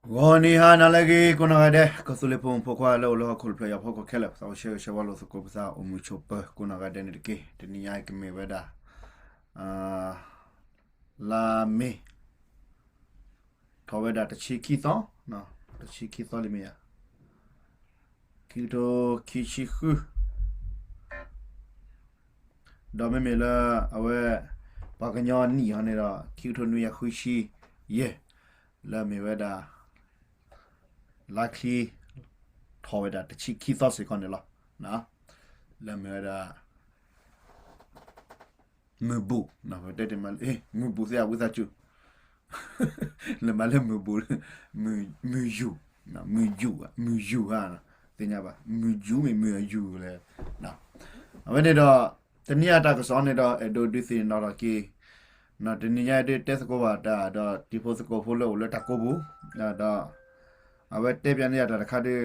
ဂီၤနံၤဟါနၤလၢအဂ့ၤ ကိးနီၢ်ဂၤဒဲး ကီၢ်သူလ့ၤဖိမုၣ်ဖိခွါလၢအိၣ်လၢဟီၣ်ခိၣ်တဖျၢၣ်ညါဖီခိၣ်ခဲလၢာ် ပသးအိၣ်ဆၢဂ့ၤဆၢဝါလိာ်သကိးပသးအိၣ်မုာ်ဆိးပၢၤကိးနီၢ်ဂၤဒဲးန့ၣ်တက့ၢ်. တနံၤညါအံၤကမ့ၢ်ဝဲဒၣ် လါမ့ၤ ထီၣ်ဝဲဒၣ်တဆံခံသီ, တဆံခံသီလံမ့ၢ်ဧါ, ခံကထိခံဆံဃု ဒီးမ့မ့ၢ်လၢအဝဲ ပှၤကညီနံၣ်ဟီန့ၣ်ဒီး ခံကထိနွံကယၤဃုဆံယဲၢ် လၢမ့ၢ်ဝဲဒၣ် လါချံ ထီၣ်ဝဲဒၣ်တဆံခံသီစ့ၢ်ကီးန့ၣ်လီၤ. လၢမ့ၢ်ဝဲဒၣ် မုၢ်ဘူၣ်, ပတဲတ့ၢ်မးလၢ မုၢ်ဘူၣ်သ့ၣ်အဝံသးစူၤ လၢမးလၢမုၢ်ဘူၣ် မုၢ်ယူၢ်, မုၢ်ယူၢ်, မုၢ်ယူၢ်ဧါ, သ့ၣ်ညါဘၣ် မုၢ်ယူၢ်မ့ၢ်မုၢ်ယူၢ်လဲၣ်. အဝဲန့ၣ်ဒီး တနံၤအတၢ်ကစီၣ်န့ၣ်ဒီး အဲၣ်ဒိးဒုးသ့ၣ်နီၣ်ထီၣ်က့ၤ တနံၤညါဒုးတဲသကိးဘၣ်တၢ်ဒီး တံၤဖိသကိးဖိလၢအိၣ်လၢတၢ်ကိးပူၤ ဒီး အဝဲတဲပျးန့ၢ်ယၤတၢ်တခါဒုး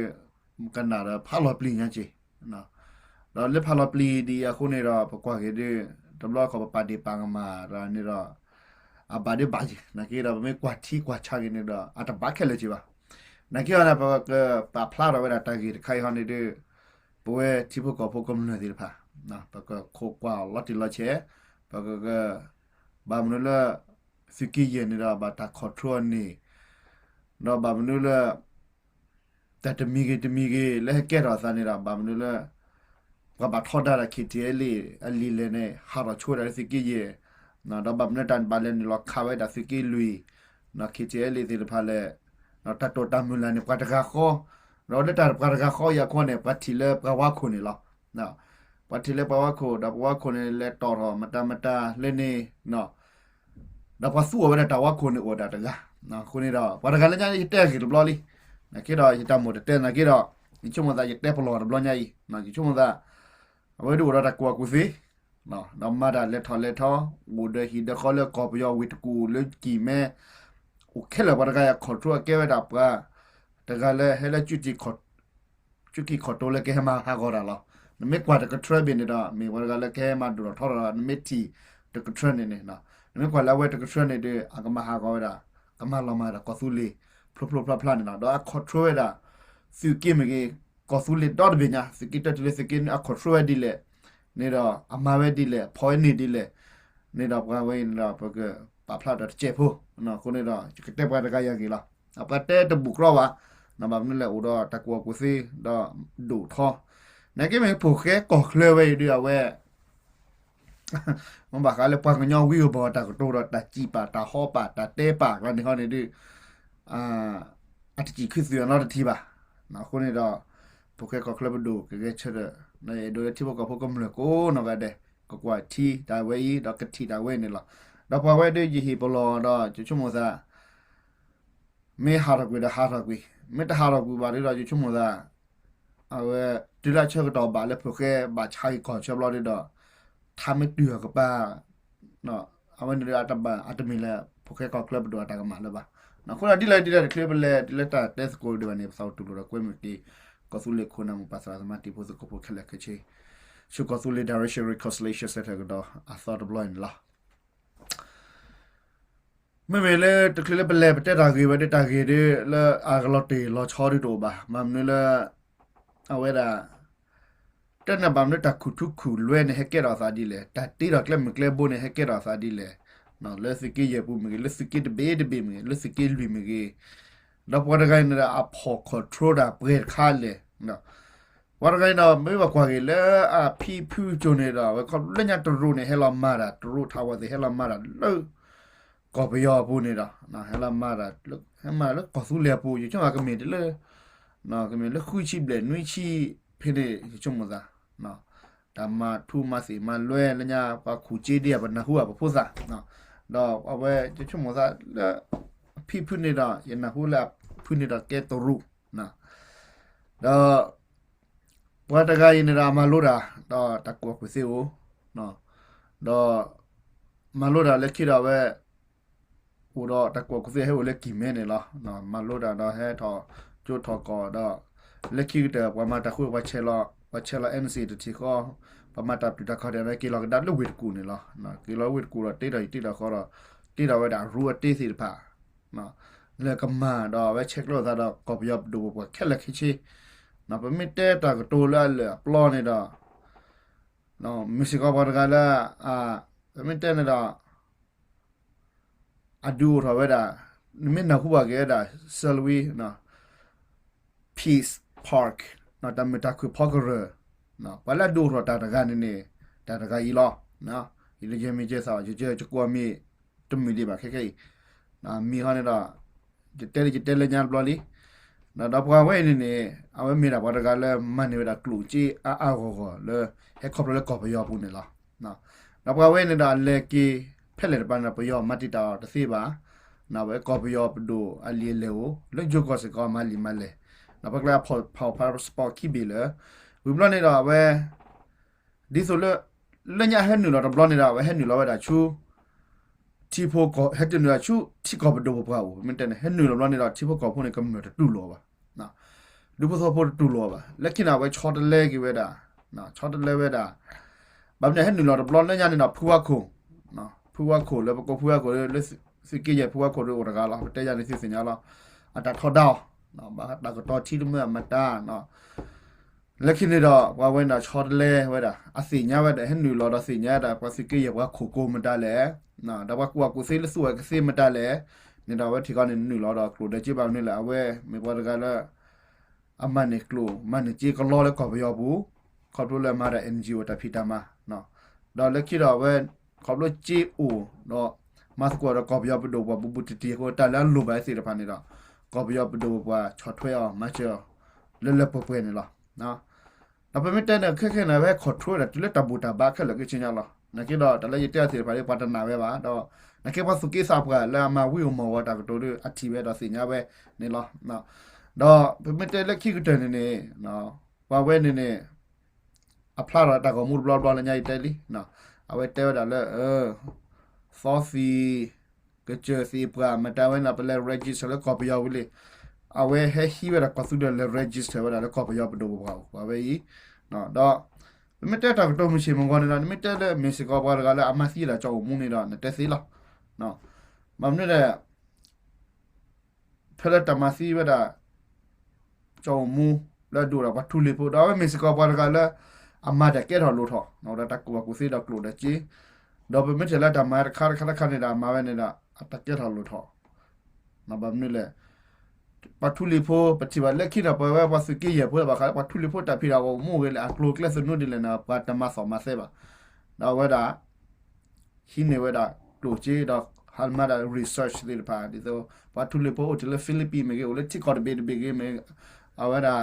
ကနၣ်ဒီးဖးလီၤပျံၤညါက့ၤ ဒီးလၢဖးလီၤပျံၤဒ်အံၤအဃိန့ၣ်ဒီး ပကွၢ်က့ၤဒုး တဘျီခီပပာ်ဒ့ၣ်ပာ်ကမၣ်ဒီးန့ၣ်ဒီး အဘၣ်ဒုးဘၣ်က့ၤ နာ်က့ဒီး ပမ့ၢ်ကွၢ်ထံကွၢ်ဆးက့ၤန့ၣ်ဒီး အတဘၣ်ခဲလၢာ်က့ၤဘၣ်. နာ်က့အီၤန့ၣ် ပကပာ်ဖျါထီၣ်ဝဲဒၣ်တၢ်ဂ့ၢ်တခါအံၤဟီန့ၣ်ဒုး ပဝဲထံဖိကီၢ်ဖိကမျၢၢ်သ့ၣ်တဖၣ် ပကခိးကွၢ်လီၤတံၢ်လီၤဆဲး ပက ဘၣ်မနုၤလၢ သုးက့ယဲၢ်န့ၣ်ဒီး ဘၣ်တၢ် control န့ၣ် ဒီးဘၣ်မနုၤလၢ တၢ်တမံၤဂ့ၤတမံၤဂ့ၤ လၢဟဲကဲထီၣ်အသးန့ၣ်ဒီး ဘၣ်မနုၤလၢ ပှၤဘၣ်ထီဒါတၢ် ခ့ၣ်ထံၣ်အဲလ့ၣ် အလံာ်လဲၢ်န့ၣ် ဟးထီၣ်ဆိဝဲဒၣ်လၢသုးက့ယဲၢ် ဒီးဘၣ်မနုၤတၢ်ဘၣ်လဲၤနုာ်လီၤခးဝဲဒၣ်သုးက့လွံၢ် ခ့ၣ်ထံၣ်အဲလ့ၣ်သ့ၣ်တဖၣ်လဲၣ် တၢ်တိာ်တၢ်မုၢ်လၢ်န့ၣ် ပှၤတဂၤဃီ ဒီးလၢတၢ်ပှၤတဂၤဃီအံၤအဃိန့ၣ် ပှၤထံၣ်လၢပှၤဝါခိၣ်န့ၣ်လီၤ. ပှၤထံၣ်လၢပှၤဝါခိၣ် ဒီးပှၤဝါခိၣ်န့ၣ် လဲၤတီၣ်ထီၣ်မတၤမတၤလၢန့ၣ် ဒီးပှၤသူအီၤဝဲဒၣ်တၢ်ဝါခိၣ်န့ၣ်အိၣ်ဒၣ်တဂၤ အဃိန့ၣ်ဒီး ပှၤတဂၤလၢညါ ယတဲဂ့ၢ်တဘျီလံ. နာ်က့ဒီး ယတၢ်မိၣ်တတဲနာ်က့ဒီး ယဆိကမိၣ်သး ယတဲပလီၢ်တဘျီညါအံၤ ယဆိကမိၣ်သး အဝဲဒၣ်အိၣ်ဒီးတၢ်ကူၣ်ဘၣ်ကူၣ်သ့ ဒီးမၤတၢ်လဲၤထီၣ်လဲၤထီ အိၣ်ဒီးဟံၣ်ဒီးဃီလၢကီၢ်ပယီၤဝ့ၢ်တကူၣ် လၢကံၢ်မဲ အိၣ်ခဲလၢာ် ပှၤတဂၤအံၤ control အကဲဝဲဒၣ်ပှၤ တဂၤလၢဟဲလၢ ကၠူကံၢ်ခီၣ်တိၤ လၢကဟဲမၤဟးဂီၤတၢ်လီၤ. နမ့ၢ်ကွၢ်တကထြၢဘ့ၣ်န့ၣ်ဒီး မ့ၢ်ပှၤတဂၤလၢကဟဲမၤဒိၣ်ထီၣ်ထီထီၣ် နမ့ၢ်ထံၣ်တကထြၢန့ၣ်န့ၣ် နမ့ၢ်ကွၢ်လၢအဝဲတကထြၢန့ၣ်ဒီး အကမၤဟးဂီၤဝဲဒၣ် ကမၤလီၤမၢ်ဒၣ်ကီၢ်သူလ့ၤ ဖျိဖျိဖျါဖျါန့ၣ်လီၤ. ဒီးအ control ဝဲဒၣ် သုးက့မ့ၢ်ဂ့ၤ ကီၢ်သူလ့ၤဒီတဘ့ၣ်ညါ သုးက့တၢတုၤလၢသုးက့ အ control ဝဲဒ်လဲၣ်န့ၣ်ဒီး အမၤဝဲဒ်လဲၣ် ဖီၣ်ဝဲန့ၢ်ဒ်လဲၣ် န့ၣ်ဒီးပှၤဝဲအံၤန့ၣ်ဒီး ပကပာ်ဖျါဒီးတစဲးဖိ အဃိန့ၣ်ဒီး ယကတဲပှၤတဂၤယၤဂ့ၢ်လီၤ. ပှၤတဲတဘူၣ်ကြီဘၣ် ဘၣ်မနုၤလဲၣ် အိၣ်ဒီးတၢ်ကူၣ်ဘၣ်ကူၣ်သ့ဒီးဒိၣ်ထီ နာ်က့မ့ၢ်ဖိၣ်ဃဲကီၢ်ချၢဝဲအံၤဒုး အဝဲ မ့ၢ်ဘၣ်ဃးလၢပှၤကညီဝံအဘီၣ်တၢ်ကတိၤဒီး တၢ်စံးပာ် တၢ်ဟီပာ် တၢ်တဲပာ်ကျါန့ၣ်ဟီန့ၣ်ဒုး အတစံးခုသုးအနီတထံၣ်ဘၣ်. အဃိန့ၣ်ဒီး ဖိၣ်ဃဲကီၢ်ချၢပဒိၣ်ကဂဲၤဆၢထၢၣ် အဲၣ်ဒိးလၢထံဖိကီၢ်ဖိကမျၢၢ်ကိးနီၢ်ဂၤဒဲး ကကွၢ်ထံတၢ်ဝဲအံၤ ဒီးကထံၣ်တၢ်ဝဲန့ၣ်လီၤ. ဒီးပှၤဝဲဒုးယဟ့ၣ်ပလီၢ်ဒီး ယဆိကမိၣ်သး မ့ၢ်ဟးထီၣ်ကွံာ်ဒီးဟးထီၣ်ကွံာ် မ့ၢ်တဟးထီၣ်ကွံာ်ဘၣ်ဒုးဒီး ယဆိကမိၣ်သး အဝဲ တုၤလၢအဆၢကတီၢ်ဘၣ်လၢဖိၣ်ဃဲဘၣ်ဆါက့ၤကီၢ်ဆၢဘျီဒုးဒီး ထါမ့ၢ်တုၤအကပၤ အဝဲန့ၣ်ဒီးအတမ့ၢ်လၢဖိၣ်ဃဲကီၢ်ချၢပဒိၣ်အတၢ်ကမၣ်လၢၤဘၣ်. အဃိဒီးဒ်လဲၣ်ဒ်လဲၣ် တချုးပလဲၤတုၤလၢတၢ်တဲသကိးဒံးဘၣ်န့ၣ် ပသးအိၣ်တူၢ်လိာ်ဒီးကွဲမုာ်က့ၤ ကီၢ်သူလ့ၤခိၣ်နၢ်မိၢ်ပၢ်သရၣ်သမါတံၤဖိသကိးဖိခဲလၢာ်ခဲဆ့ ဆူကီၢ်သူလ့ၤ Direction Reconciliation Centre ကဒီးအသီတဘျီန့ၣ်လီၤ. မ့မ့ၢ်လၢတချုးလၢပလဲၤပတဲတၢ်ဂ့ၢ်ဝဲဒၣ် တၢ်ဂ့ၢ်ဒုးလၢအကလီၤတံၢ်လီၤဆီဒုးတအိၣ်ဘၣ်. ဘၣ်မနုၤလၢ အဝဲဒၣ် တဲန့ၣ်ဘၣ်မနုၤတၢ်ခူၣ်ထူခူၣ်လွဲန့ၣ် ဟဲကဲထီၣ်အသးဒ်လဲၣ်, တၢ်တ့ထီၣ်ကျဲမုၢ်ကျဲဘိန့ၣ် ဟဲကဲထီၣ်အသးဒ်လဲၣ်, လၢသုးက့ယဲၢ်ပူၤမ့ၢ်ဂ့ၤ, လၢသုးက့တဘ့ၣ်တဘ့ၣ်မ့ၢ်ဂ့ၤ, လၢသုးက့လွံၢ်မ့ၢ်ဂ့ၤ, ဒီးပှၤတဂၤန့ၣ်ဒီး အဖီၣ် control တၢ်ပှဲၤတခါလဲၣ် ပှၤတဂၤန့ၣ်ဒီး မ့ၢ်ဘၣ်ကွၢ်က့ၤလၢအဖံဖုကၠိန့ၣ်ဒီး အဝဲခီဖျိလၢညါတရူးန့ၣ် ဟဲလီၤမၤတၢ် တရူး ထးဝဲသ့ၣ် ဟဲလီၤမၤတၢ်လၢ ကီၢ်ပယီၤအပူၤန့ၣ်ဒီး ဟဲလီၤမၤတၢ် ဟဲမၤလၢကီၢ်သူလ့ၤအပူၤ ယဆိကမိၣ်ကမ့ၢ်တလၢ ကမ့ၢ်လၢဃုဆံဘျဲၣ်နွံဆံဖဲန့ၣ် ယဆိကမိၣ်သး တၢ်မၤထူမၤသ့ၣ်မၤလွဲလၢညါ ပှၤခူၣ်စ့ဒံး ပနၢ်ဟူအပဖိသၣ် ဒီးအဝဲယဆိကမိၣ်သးလၢ အဖံဖုန့ၣ်ဒီး ယနၢ်ဟူလၢအဖုန့ၣ်ဒီးကဲတရူး ဒီး ပှၤတဂၤအံၤန့ၣ်ဒီး အမၤလိတၢ် ဒီးတၢ်ကူၣ်ဘၣ်ကူၣ်သ့အိၣ်, ဒီး မၤလိတၢ်လၢခံဒီးအဝဲ အိၣ်ဒီးတၢ်ကူၣ်ဘၣ်ကူၣ်သ့ဟဲအိၣ်လၢကံၢ်မဲန့ၣ်လီၤ. မၤလိတၢ်ဒီးဟဲထီၣ်ကၠိထီၣ်ကီၢ်ဒီး လၢခံကတၢၢ် ပှၤမၤတၢ်ဃု ပှၤဆဲးလီၤ ပှၤဆဲးလီၤ NCA တထံၣ်ဃီ, ပှၤမၤတၢ်ပျုၢ်တၢ်ခီၣ်ထံးန့ၣ် က့ၤလီၤကဒါလၢဝ့ၢ်တကူၣ်န့ၣ်လီၤ. က့ၤလီၤဝ့ၢ်တကူၣ်ဒီး တ့ထီၣ်အံၤတ့ထီၣ်ဃီဒီး တ့ထီၣ်ဝဲဒၣ်ရူအတ့သ့ၣ်တဖၣ် လဲၤကမၤဒီးအဝဲဆဲးကျိးသးဒီးကီၢ်ပယီၤပဒိၣ်ပပှၢ်ခဲလၢာ်ခဲဆ့, ပမ့ၢ်တဲတၢ်ကတိၤလၢအလၢာ်အပျီန့ၣ်ဒီး မ့ၢ်စ့ၢ်ကီးပှၤတဂၤလၢ ပမ့ၢ်တဲန့ၣ်ဒီး အဒုးအိၣ်ထီၣ်ဝဲဒၣ် နမ့ၢ်နၢ်ဟူဘၣ်က့ၤဝဲဒၣ် Salween Peace Park တၢ်မုာ်တၢ်ခုၣ်ဖီကရၢၢ်, ပှၤလၢအဒုးအိၣ်ထီၣ်တၢ်တဂၤန့ၣ်န့ၣ် တၢ်တဂၤအံၤလီၤ. ယတယဲၢ်မ့ၢ်ကဲသးဘၣ် ယကကိးအမံၤတမုာ်ဒံးဘၣ်ခဲကဲအံၤ, မံၤဟီန့ၣ်ဒီး ယတဲလၢယတဲလၢညါတဘျီလံ. ဒီးပှၤဝဲအံၤန့ၣ်န့ၣ် အဝဲမ့ၢ်ဒၣ်ပှၤတဂၤလၢမၤန့ၢ်ဝဲဒၣ်ကျိၣ်စ့အါအါဂီၢ်ဂီၢ်လၢ ဟဲခီဖျိလၢကီၢ်ပယီၤပူၤန့ၣ်လီၤ. ဒီးပှၤဝဲန့ၣ်ဒီးအလဲၤက့ၤဖဲလဲၣ်တပၤန့ၣ်ဒီး ပယီၤမၤတံာ်တာ်အီၤတသ့ဘၣ်. ဝဲကီၢ်ပယီၤပဒိၣ်အလံာ်အလဲၢ်အိၣ် လၢယိၤကီၢ်စ့ၢ်ကီးမၤလံာ်မၤလဲၢ်, ဒီးပှၤကျဲအဖီၣ်ဖး passport ခံဘ့ၣ်လၢ ဝံၤဘျီန့ၣ်ဒီးအဝဲ ဒ်သိးလၢ လၢညါဟဲနုာ်လီၤတဘျီန့ၣ်ဒီး အဝဲဟဲနုာ်လီၤဝဲဒၣ်ဆူ ထံဖိကီၢ် ဟဲနုာ်လီၤဆူထံကီၢ်ပဒိၣ်ပပှၢ်အိၣ် ပမ့ၢ်တဲန့ၣ် ဟဲနုာ်လီၤဘျီန့ၣ်ဒီး ထံဖိကီၢ်ဖိန့ၣ် ကမျၢၢ်တတူၢ်လိာ်ဘၣ်, ဒူဖိသဝီဖိတတူၢ်လိာ်ဘၣ်. လၢခံန့ၣ် အဝဲဆီတလဲက့ၤဝဲဒၣ်, ဆီတလဲဝဲဒၣ်, ဘၣ်မနုၤဟဲနုာ်လီၤတဘျီလၢညါန့ၣ်ဒီး ဖုဝါခိၣ်, ဖုဝါခိၣ်လၢပကိးဖုဝါခိၣ်လၢ သုးက့ယဲၢ်ဖုဝါခိၣ်ဒီးအိၣ်တဂၤလီၤ ပတဲယၤန့ၣ်သုသ့ၣ်ညါလီၤ. အတၢ်ထီဒါအီၤ, ဘၣ်တၢ်ကတီၤထံတမ့ၢ်အမတၤ လၢခံန့ၣ်ဒီး ပှၤဝဲန့ၣ်ဒီးဆီတလဲဝဲဒၣ် အသ့ၣ်ညါဝဲဒၣ် ဟဲနုာ်လီၤဒီးသ့ၣ်ညါဒၣ် ပှၤသုးက့ယဲၢ်ပှၤခိၣ်ကိးမတၤလဲၣ်, ဒီးပှၤကူၣ်ဘၣ်ကူၣ်သ့လၢသူၣ်ဝဲကသ့မတၤလဲၣ်, န့ၣ်ဒီးအဝဲထံၣ်ဃီန့ၣ်နုာ်လီၤဒီးကျိၣ်ဒီးစ့ဘၣ်မနုၤလဲၣ် အဝဲမ့ၢ်ပှၤတဂၤလၢ အမၤန့ၢ်ကျိၣ် မၤန့ၢ်စ့ကလီလၢကီၢ်ပယီၤပူၤ, ခီဖျိလၢအမၤတၢ် NGO တၢ်ဖံးတၢ်မၤ, ဒီးလၢခံဒီးအဝဲ ခီဖျိစ့အိၣ်ဒီး မၤသကိးဒီးကီၢ်ပယီၤပဒိၣ်ပပှၢ်ဘူးဘူးတံၢ်တံၢ်အဃိ တၢ်လၢအလိၣ်ဘၣ်သ့ၣ်တဖၣ်န့ၣ်ဒီး ကီၢ်ပယီၤပဒိၣ်ပပှၢ်ဆီၣ်ထွဲအီၤမၤစၢၤအီၤ လၢလၢပှဲၤပှဲၤန့ၣ်လီၤ. ဒီးပမ့ၢ်တဲန့ၣ် ခဲခဲန့ၣ် အဝဲဟဲ control ဝဲဒၣ်တုၤလၢတၢ်ဘူၣ်တၢ်ဘါခဲလၢာ်ခဲဆ့ညါလီၤ. နာ်က့ဒီးတၢ်လၢယတဲအီၤသ့ၣ်တဖၣ်ဒီး ပှၤတနာ်ဝဲဘၣ်ဒီး နာ်က့ပှၤသူၣ်က့သးပှၢ်လၢအမၤဝံၤအမီၢ်ဝဲတၢ်ကတိၤဒီး အထံၣ်ဝဲဒီးသ့ၣ်ညါဝဲန့ၣ်လီၤ. ဒီးပမ့ၢ်တဲလၢခံကတၢၢ်န့ၣ်န့ၣ် ပှၤဝဲန့ၣ်န့ၣ် အဖျါထီၣ်တၢ်ဂီၤမူတဘျီဘျီလၢညါယတဲလံ. အဝဲတဲဝဲဒၣ်လၢ သီသံၣ် ကစၢၢ်သ့ၣ်ပှၢ်မတၤဝဲန့ၣ် ပလဲၤ register လၢကီၢ်ပယီၤဝံၤလံ. အဝဲဟဲဟံးဝဲဒၣ်ကီၢ်သူလ့ၤလဲၤ register ဝဲဒၣ်လၢကီၢ်ပယီၤပဒိၣ်ပပှၢ်အိၣ် ပှၤဝဲအံၤ. ဒီး ပမ့ၢ်တဲတၢ်ကတိၤမုၢ်ဆ့ၣ်မုၢ်ဂီၤန့ၣ်ဒီး နမ့ၢ်တဲလၢမ့ၢ်စ့ၢ်ကီးပှၤတဂၤလၢအမၤသံဒၣ်ကၠီအိၣ်မူန့ၣ်ဒီး နတဲသ့လီၤ. ဘၣ်မနုၤလဲၣ် ဖဲလၢတၢ်မၤသံဝဲဒၣ် ကၠီအိၣ်မူ လၢအဒိၣ်ဒီးပှၤထူလံၤဖိ ဒီးအဝဲမ့ၢ်စ့ၢ်ကီးပှၤတဂၤလၢ အမၤတၢ်ကဲထီၣ်လိၣ်ထီၣ် ဒီးတၢ်ကူၣ်ဘၣ်ကူၣ်သ့ဒီးကျိၣ်ဒီးစ့, ဒီးပမ့ၢ်ထဲလၢတၢ်မၤတခါတခါတခါန့ၣ်ဒီး အမၤဝဲန့ၣ်ဒီး အတၢ်ကဲထီၣ်လိၣ်ထီၣ် ဘၣ်မနုၤလဲၣ် ပှၤထူလံၤဖိ ပထံၣ်ဘၣ်လၢခံဒီး ပဝဲပှၤသုးက့ယဲၢ်ဖိဘၣ်ဃးလၢ ပှၤထူလံၤဖိတၢ်ဖံးတၢ်မၤအိၣ်မူဂ့ၤလၢအကျိၤအကျဲသနူဒ်လဲၣ်န့ၣ် ပှၤတမၤသီၣ်မၤသဲဘၣ်. ဒီးအဝဲဒၣ် ဟံးန့ၢ်ဝဲဒၣ်ကျိၣ်စ့ဒီး ဟးမၤဒၣ် research သ့ၣ်တဖၣ် ဒ်သိး ပှၤထူလံၤဖိအိၣ်တုၤလၢ Philippines မ့ၢ်ဂ့ၤ အိၣ်လၢထံကီၢ်တဘ့ၣ်တဘ့ၣ်ဂ့ၤမ့ၢ် အဝဲဒၣ်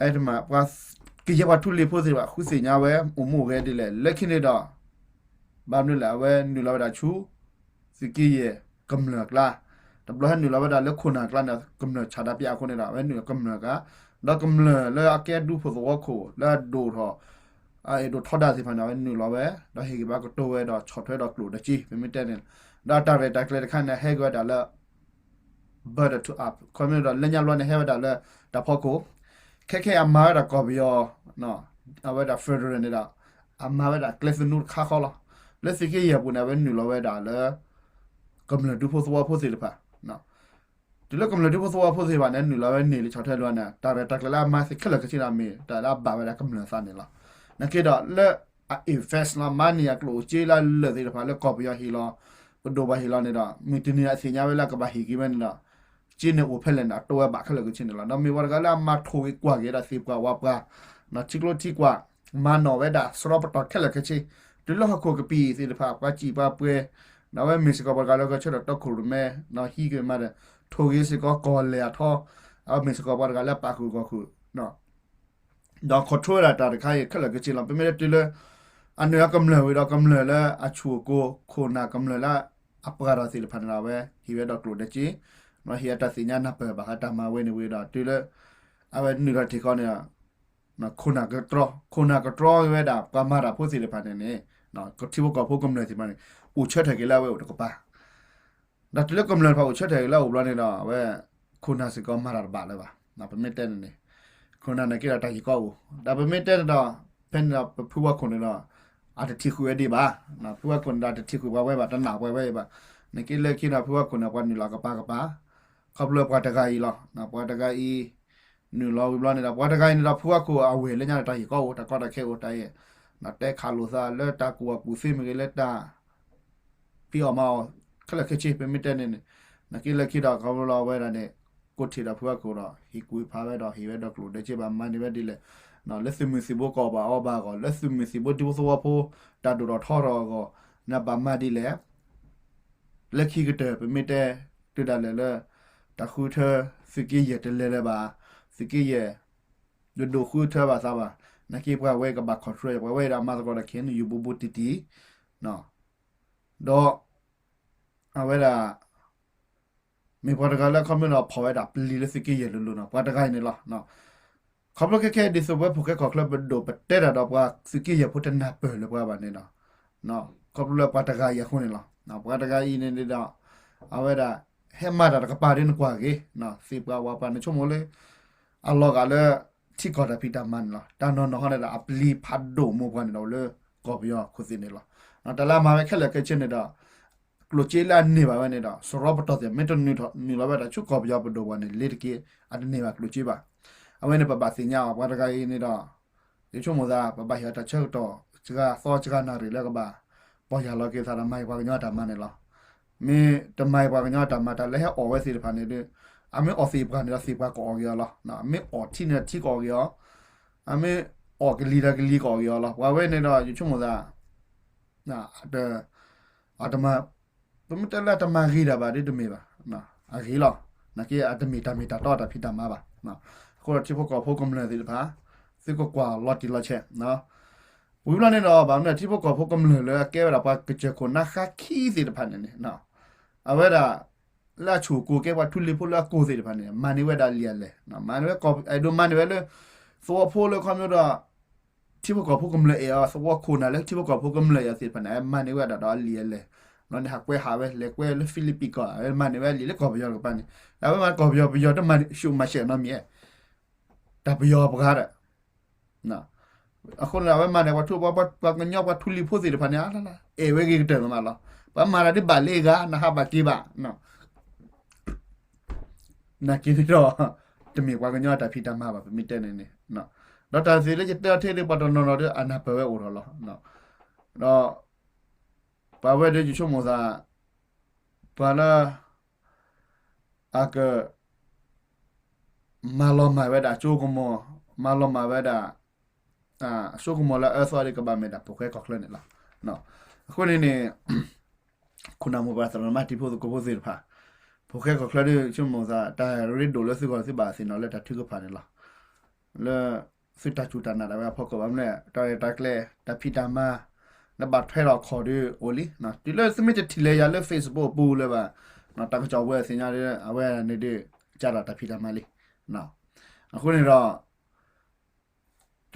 အဲၣ်ဒိးမး ပှၤကယဲၢ်ပှၤထူလံၤဖိသ့ၣ်တဖၣ် ဃုသ့ၣ်ညါဝဲ အိၣ်မူအိၣ်ဂဲၤဒ်လဲၣ် လၢခံန့ၣ်ဒီး ဘၣ်မနုၤလဲၣ် အဝဲနုာ်လီၤဝဲဒၣ်ဆူ သုးက့ယဲၢ်ကမျၢၢ်အကျါ, တဘျီဟဲနုာ်လီၤဝဲဒၣ်လၢခိၣ်နၢ်အကျါန့ၣ် ကမျၢၢ်ဆန္ဒပြအဃိန့ၣ်ဒီး အဝဲနုာ်လီၤကမျၢၢ်အကျါ, ဒီးကမျၢၢ်လၢအကဲဒူဖိသဝီခိၣ် လၢအဒိၣ်ထီၣ် အဲၣ်ဒိးထီဒါသ့ၣ်တဖၣ်န့ၣ် အဝဲနုာ်လီၤဝဲ ဒီးဟ့ၣ်ဂံၢ်ဘါကတိၤဝဲဒီးဆီၣ်ထွဲဒီးကျိၣ်ဒီးစ့ ပမ့ၢ်တဲန့ၣ်, ဒီးတၢ်ရဲၣ်တၢ်ကျဲၤတခါန့ၣ် ဟဲက့ၤဝဲဒၣ်လၢ bottom up ခီမ့ၢ်ဒီး လၢညါဘျီန့ၣ် ဟဲဝဲဒၣ်လၢတၢ်ဖီခိၣ်, ခဲခဲအမၤဝဲဒၣ်ကီၢ်ပယီၤ အဝဲဒၣ် federal န့ၣ်ဒီး အမၤဝဲဒၣ်ကျဲသနူတခါဃီလီၤ. လၢသုးက့ယဲၢ်ပူၤန့ၣ် အဝဲနုာ်လီၤဝဲဒၣ်လၢ ကမျၢၢ်ဒူဖိသဝီဖိသ့ၣ်တဖၣ် တုၤလၢကမျၢၢ်ဒူဖိသဝီဖိသ့ၣ်တဖၣ်န့ၣ် နုာ်လီၤဝဲန့ၢ်လံဆီၣ်ထွဲလိာ်န့ၣ် တၢ်ရဲၣ်တၢ်ကျဲၤလၢအမၤသ့ခဲလၢာ်ခဲဆ့န့ၣ် မ့ၢ်တၢ်လၢအဘၣ်ဝဲဒၣ်ကမျၢၢ်အသးန့ၣ်လီၤ. နာ်က့ဒီးလၢအ invest လီၤ မၤန့ၢ်အကျိၣ်စ့လၢအလၢာ်သ့ၣ်တဖၣ်လၢကီၢ်ပယီၤဟ့ၣ်လီၤ ပဒိၣ်ပှၤဟ့ၣ်လီၤန့ၣ်ဒီး မုၢ်တနံၤအသ့ၣ်ညါဝဲလၢအကဘၣ်ဟ့ၣ်က့ၤဝဲန့ၣ်ဒီး စ့န့ၣ်အိၣ်ဖဲလဲၣ်န့ၣ် အတိဝဲဘၣ်ခဲလၢာ်ခဲဆ့န့ၣ်လီၤ. ဒီးမ့ၢ်ပှၤတဂၤလၢအမၤထိၣ်ဂ့ၤကွၢ်က့ၤဒီးသ့ၣ်ပှၢ်ဝၣ်ပှၢ် ထံကျိထံကွာ် မၤနီၣ်ဝဲဒၣ်စရီပတီၢ်ခဲလၢာ်ခဲဆ့ တုၤလၢဟီၣ်ခိၣ်ကပံာ်သ့ၣ်တဖၣ် ပှၤစံၣ်ပှၤပှဲၤ ဒီးအဝဲမ့ၢ်စ့ၢ်ကီးပှၤတဂၤလၢကဆၢထၢၣ်တီခိၣ်ရိၣ်မဲ ဒီးဟံးက့ၤမးဒီး ထိၣ်ဂ့ၤစ့ၢ်ကီးကီၢ်လဲၢ်အထီ အဝဲမ့ၢ်စ့ၢ်ကီးပှၤတဂၤလၢပာ်ဃုာ်ဂီၢ်ဃုာ် ဒီး control ဝဲဒၣ်တၢ်တခါအံၤခဲလၢာ်ခဲဆ့လီၤ. ပမ့ၢ်တဲတုၤလၢ အနုာ်အကမျၢၢ်ဝံၤဒီးကမျၢၢ်လၢအဆူၣ်အကိၤ ခိၣ်နၢ်ကမျၢၢ်လၢအပှၤဒီးသ့ၣ်တဖၣ်န့ၣ်ဒီး အဝဲဟ့ၣ်ဝဲဒီးကျိၣ်ဒီးစ့ ဒီးဟ့ၣ်အတၢ်သ့ၣ်ညါနၢ်ပၢၢ်ဘၣ်ဃးတၢ်မၤဝဲန့ၣ်ဝံၤဒီး တုၤလၢ အဝဲနုာ်လီၤထံၣ်ဃီန့ၣ် ခိၣ်နၢ်ကတြီ ခိၣ်နၢ်ကတြီဝဲဒၣ်ပှၤမၤတၢ်ဖိသ့ၣ်တဖၣ်န့ၣ်န့ၣ် ထံဖိကီၢ်ဖိကမျၢၢ်သ့ၣ်တဖၣ်န့ၣ် အိၣ်ဆၢထၢၣ်က့ၤလၢအဝဲအိၣ်တကပၤ ဒီးတုၤလၢကမျၢၢ်တဖၣ်အိၣ်ဆၢထၢၣ်က့ၤလၢအအိၣ်ဘျီန့ၣ်ဒီး အဝဲ ခိၣ်နၢ်စ့ၢ်ကီးမၤတၢ်တဘၣ်လၢၤဘၣ်. ပမ့ၢ်တဲန့ၣ်န့ၣ် ခိၣ်နၢ်န့ၣ်က့ဒီးတၢ်ယံၤကီအိၣ် ဒီးပမ့ၢ်တဲန့ၣ်ဒီး ဖဲန့ၣ်ဒီးပဖုဝါခိၣ်န့ၣ်ဒီး အတထံၣ်ဃုာ်ဝဲဒံးဘၣ်. ဖုဝါခိၣ်န့ၣ်ဒီးအတထံၣ်ဃုာ်ပှၤဝဲဘၣ် တနာ်ပှၤဝဲအံၤဘၣ်. နက့လၢခံဒီးဖုဝါခိၣ်န့ၣ် ပှၤနုာ်လီၤကပၤကပၤ, ခီဖျိပှၤတဂၤအံၤလီၤ. ပှၤတဂၤအံၤ နုာ်လီၤဝံၤဘျီန့ၣ်ဒီး ပှၤတဂၤအံၤန့ၣ်ဒီး ဖုဝါခိၣ်အဝဲၢ်လၢညါန့ၣ် တၢ်ဟ့ၣ်ကီၢ်အိၣ် တၢ်ကီတၢ်ခဲအိၣ်တၢ်အံၤ, တဲခးလိာ်သးလၢတၢ်ကူၣ်ဘၣ်ကူၣ်သ့မ့ၢ်ဂ့ၤ လၢတၢ် ဖံးအီၣ်မၤအီၣ် ခဲလၢာ်ခဲဆ့ ပမ့ၢ်တဲန့ၣ်န့ၣ်, နက့လၢခံဒီး ခီဖျိလၢအဝဲဒၣ်န့ၣ် ကိးထံၣ်ဒီးဖုဝါခိၣ်ဒီး ဟ့ၣ်ကူၣ်ဖးဝဲဒီး ဟ့ၣ်ဝဲဒီးကျိၣ်ဒဲးက့ဘၣ် မၤန့ၢ်ဝဲဒ်လဲၣ်, လၢသုးမုၢ်သံၣ်ဘိကအီၣ်ဘၣ်အီဘၣ်အဂီၢ်, လၢသုးမုၢ်သံၣ်ဘိဒူဖိသဝီဖိ တၢ်ဒိၣ်ထီၣ်ထီထီၣ်အဂီၢ်, နဘၣ်မၤဒ်လဲၣ် လၢခံကတၢၢ် ပမ့ၢ်တဲ တုၤဒၣ်လဲာ်လၢ တၢ်ဃုထၢ သုးက့ယဲၢ်တလဲၤလၢၤဘၣ်, သုးက့ယဲၢ် တဒိၣ်ဃုထၢဘၣ်သးဘၣ်, နက့ပှၤဝဲကဘၣ် control ပှၤဝဲဒၣ်မၤသကိးဒီး ခဲအံၤ ယူၤဘူးဘူးတံၢ်တံၢ်, ဒီး အဝဲဒၣ် မ့ၢ်ပှၤတဂၤလၢခီဖျိဒီး ဖီၣ်ဝဲဒၣ်ပျံၤလၢသုးက့ယဲၢ်လိၤလိၤနီၤ ပှၤတဂၤအံၤန့ၣ်လီၤ. ခီဖျိခဲခဲအံၤ ဒ်သိးပဝဲဖိၣ်ဃဲကီၢ်ချၢပဒိၣ်ပတဲတၢ်ဒီးပှၤသုးက့ယဲၢ်ဖိတနၢ်ပၢၢ်လၢပှၤဘၣ်န့ၣ်ဒီး ခီဖျိလၢပှၤတဂၤအံၤအဃိန့ၣ်လီၤ. ပှၤတဂၤအံၤန့ၣ်ဒီး အဝဲဒၣ် ဟဲမၤတၢ်တကပၤဒီးနကွၢ်က့ၤ သ့ၣ်ပှၤဝၣ်ပှၤ နဆိကမိၣ်လၢ အလီၤဂာ်လၢ ထံကီၢ်တၢ်ဖံးတၢ်မၤန့ၣ်လီၤ. တၢ်နီၢ်နီၢ်ဟီန့ၣ်ဒီး အပျံၤဖးဒိၣ်မိၢ်ပှၢ်န့ၣ်ဒီး လၢကီၢ်ပယီၤခိၣ်သ့ၣ်န့ၣ်လီၤ. တၢ်လၢအမၤဝဲခဲလၢာ်ခဲဆ့န့ၣ်ဒီး ကျိၣ်စ့လၢအန့ၢ်ဘၣ်ဝဲန့ၣ်ဒီး စရီပတီၢ်သ့ၣ် မ့ၢ်တနုာ်လီၤဝဲဒၣ်ဆူကီၢ်ပယီၤပဒိၣ်ပှၤန့ၣ် လ့ၤတက့ၢ် အတန့ၢ်ဘၣ်ကျိၣ်စ့ဘၣ်. အဝဲန့ၣ်ပဘၣ်သ့ၣ်ညါအီၤ ပှၤတဂၤအံၤန့ၣ်ဒီး ယဆိကမိၣ်သး ပဘၣ်ဟ့ၣ်အီၤတၢ်ဆၢကတီၢ် စှၤသီစှၤနၣ်ရံၣ်လၢကဘၣ် ပီၢ်ယၢ်လီၤက့ၤသးဒီးမၤအံၤပှၤကညီအတၢ်မၤန့ၣ်လီၤ. မ့ၢ်တမၤအံၤပှၤကညီအတၢ်မၤ တၢ်လၢဟဲအီၣ်ဝဲသ့ၣ်တဖၣ်န့ၣ်ဒီး အမ့ၢ်အီၣ်သ့ၣ်ပှၢ်န့ၣ်ဒီးသ့ၣ်ပှၢ်ကအီၣ်က့ၤအီၤလီၤ. မ့ၢ်အီၣ်ထံန့ၣ်ဒီးထံကအီၣ်က့ၤအီၤ, အမ့ၢ်အီၣ်ကလံၤဒီးကလံၤကအီၣ်က့ၤအီၤလီၤ. ပှၤဝဲန့ၣ်ဒီး ယဆိကမိၣ်သး အတ အတမၤ ပမ့ၢ်တဲလၢအတမၤဂ့ၤတၢ်ဘၣ်ဒီးတမ့ၢ်ဘၣ်. အဂ့ၤလီၤ. နာ်က့အတမ့ၢ်တၢ်မ့ၢ်တၢ်တီတၢ်ဖံးတၢ်မၤဘၣ်. အဃိဒီးထံဖိကီၢ်ဖိကမျၢၢ်သ့ၣ်တဖၣ် သုကကွၢ်လီၤတံၢ်လီၤဆဲး ဝံၤဘျီန့ၣ်ဒီး ဘၣ်မနုၤထံဖိကီၢ်ဖိကမျၢၢ်လၢအကဲဝဲဒၣ်ပှၤကစၢၢ်ခိၣ်နါဃါခံသ့ၣ်တဖၣ်န့ၣ်န့ၣ် အဝဲဒၣ် လၢအဆိၣ်ကိၢ်ကဲပှၤထူလံၤဖိလၢအကိၢ်သ့ၣ်တဖၣ်န့ၣ် မၤန့ၢ်ဝဲဒၣ်လံာ်အလဲၢ်, မၤန့ၢ်ဝဲ အဲၣ်ဒိးမၤန့ၢ်ဝဲလၢ သဝီဖိလၢခီဖျိဒီး ထံဖိကီၢ်ဖိကမျၢၢ်အဲၣ်အီၤ သဝီခိၣ်နၢ်လၢထံဖိကီၢ်ဖိကမျၢၢ်အဲၣ်အီၤသ့ၣ်တဖၣ်န့ၣ် မၤန့ၢ်ဝဲဒၣ်ဒီးအလံာ်အလဲၢ်, လီၤန့ၣ်ဟးကွဲဟးဝဲ လဲၤကွဲလၢဖံလံးပံးကီၢ် အဝဲမၤန့ၢ်ဝဲအလံာ်လၢကီၢ်ပယီၤတကပၤန့ၣ် အဝဲမၤကီၢ်ပယီၤ ပယီၤတမၤရှုၣ်မၤရှဲနီတမံၤ, တၢ်ပယီၤပှၤဒီး အဃိန့ၣ် အဝဲမၤန့ၢ်ပှၤထူ ပှၤကညီပှၤထူလံၤဖိသ့ၣ်တဖၣ်န့ၣ် အဲၣ်ဝဲဂ့ၤကတၢၢ်လီၤမးလီၤ. ပှၤမၤတၢ်ဒ်ဘၣ်လၢအဂၤ နဟးဘၣ်က့ၤဘၣ် နာ်က့ဒီး တမ့ၢ်ပှၤကညီအတၢ်ဖံးတၢ်မၤဘၣ် ပမ့ၢ်တဲန့ၣ်န့ၣ်, ဒီးတၢ်သ့ၣ်လၢယတဲအီၤထဲဒၣ် ပှၤတနီၤနီၤဒီး အနၢ်ပၢၢ်ဝဲအိၣ်ဒီးလီၤ. ဒီး ပှၤဝဲဒီးယဆိကမိၣ်သး ပှၤလၢ အက မၤလီၤမၢ်ဝဲဒၣ်အစိကမီၤ, မၤလီၤမၢ်ဝဲဒၣ် အစိကမီၤလၢအအၢသီဒီး ကဘၣ်မ့ၢ်ဒၣ်ဖိၣ်ဃဲကီၢ်ချၢန့ၣ်လီၤ. အဃိန့ၣ်န့ၣ် ခိၣ်နၢ်မိၢ်ပှၢ်သရၣ်သမါတံၤဖိသကိးဖိသ့ၣ်တဖၣ်, ဖိၣ်ဃဲကီၢ်ချၢဒီး ဆိကမိၣ်သး တၢ်ရ့ဒိၣ်လၢသုဂီၢ် သုဘၣ်သ့ၣ်နီၣ်လၢတၢ်ထုကဖၣ်န့ၣ်လီၤ. လၢ သုတၢ်စူၢ်တၢ်နာ်ဒၣ်ဝဲအဖီခိၣ် ဘၣ်မနုၤလဲၣ် တၢ်ရဲၣ်တၢ်ကျဲၤ တၢ်ဖံးတၢ်မၤ နဘၣ်ထွဲလီၤခီၣ်ဒီးအိၣ်လံ. တုၤလၢသုမ့ၢ်တထံၣ်လၢယၤလၢ Facebook အပူၤလၢၤဘၣ်, တၢ်ကစီၣ်ဝဲသ့ၣ်ညါဒီး အဝဲန့ၣ်ဒီး ကဒီးတၢ်ဖံးတၢ်မၤလံ. အဃိန့ၣ်ဒီး တု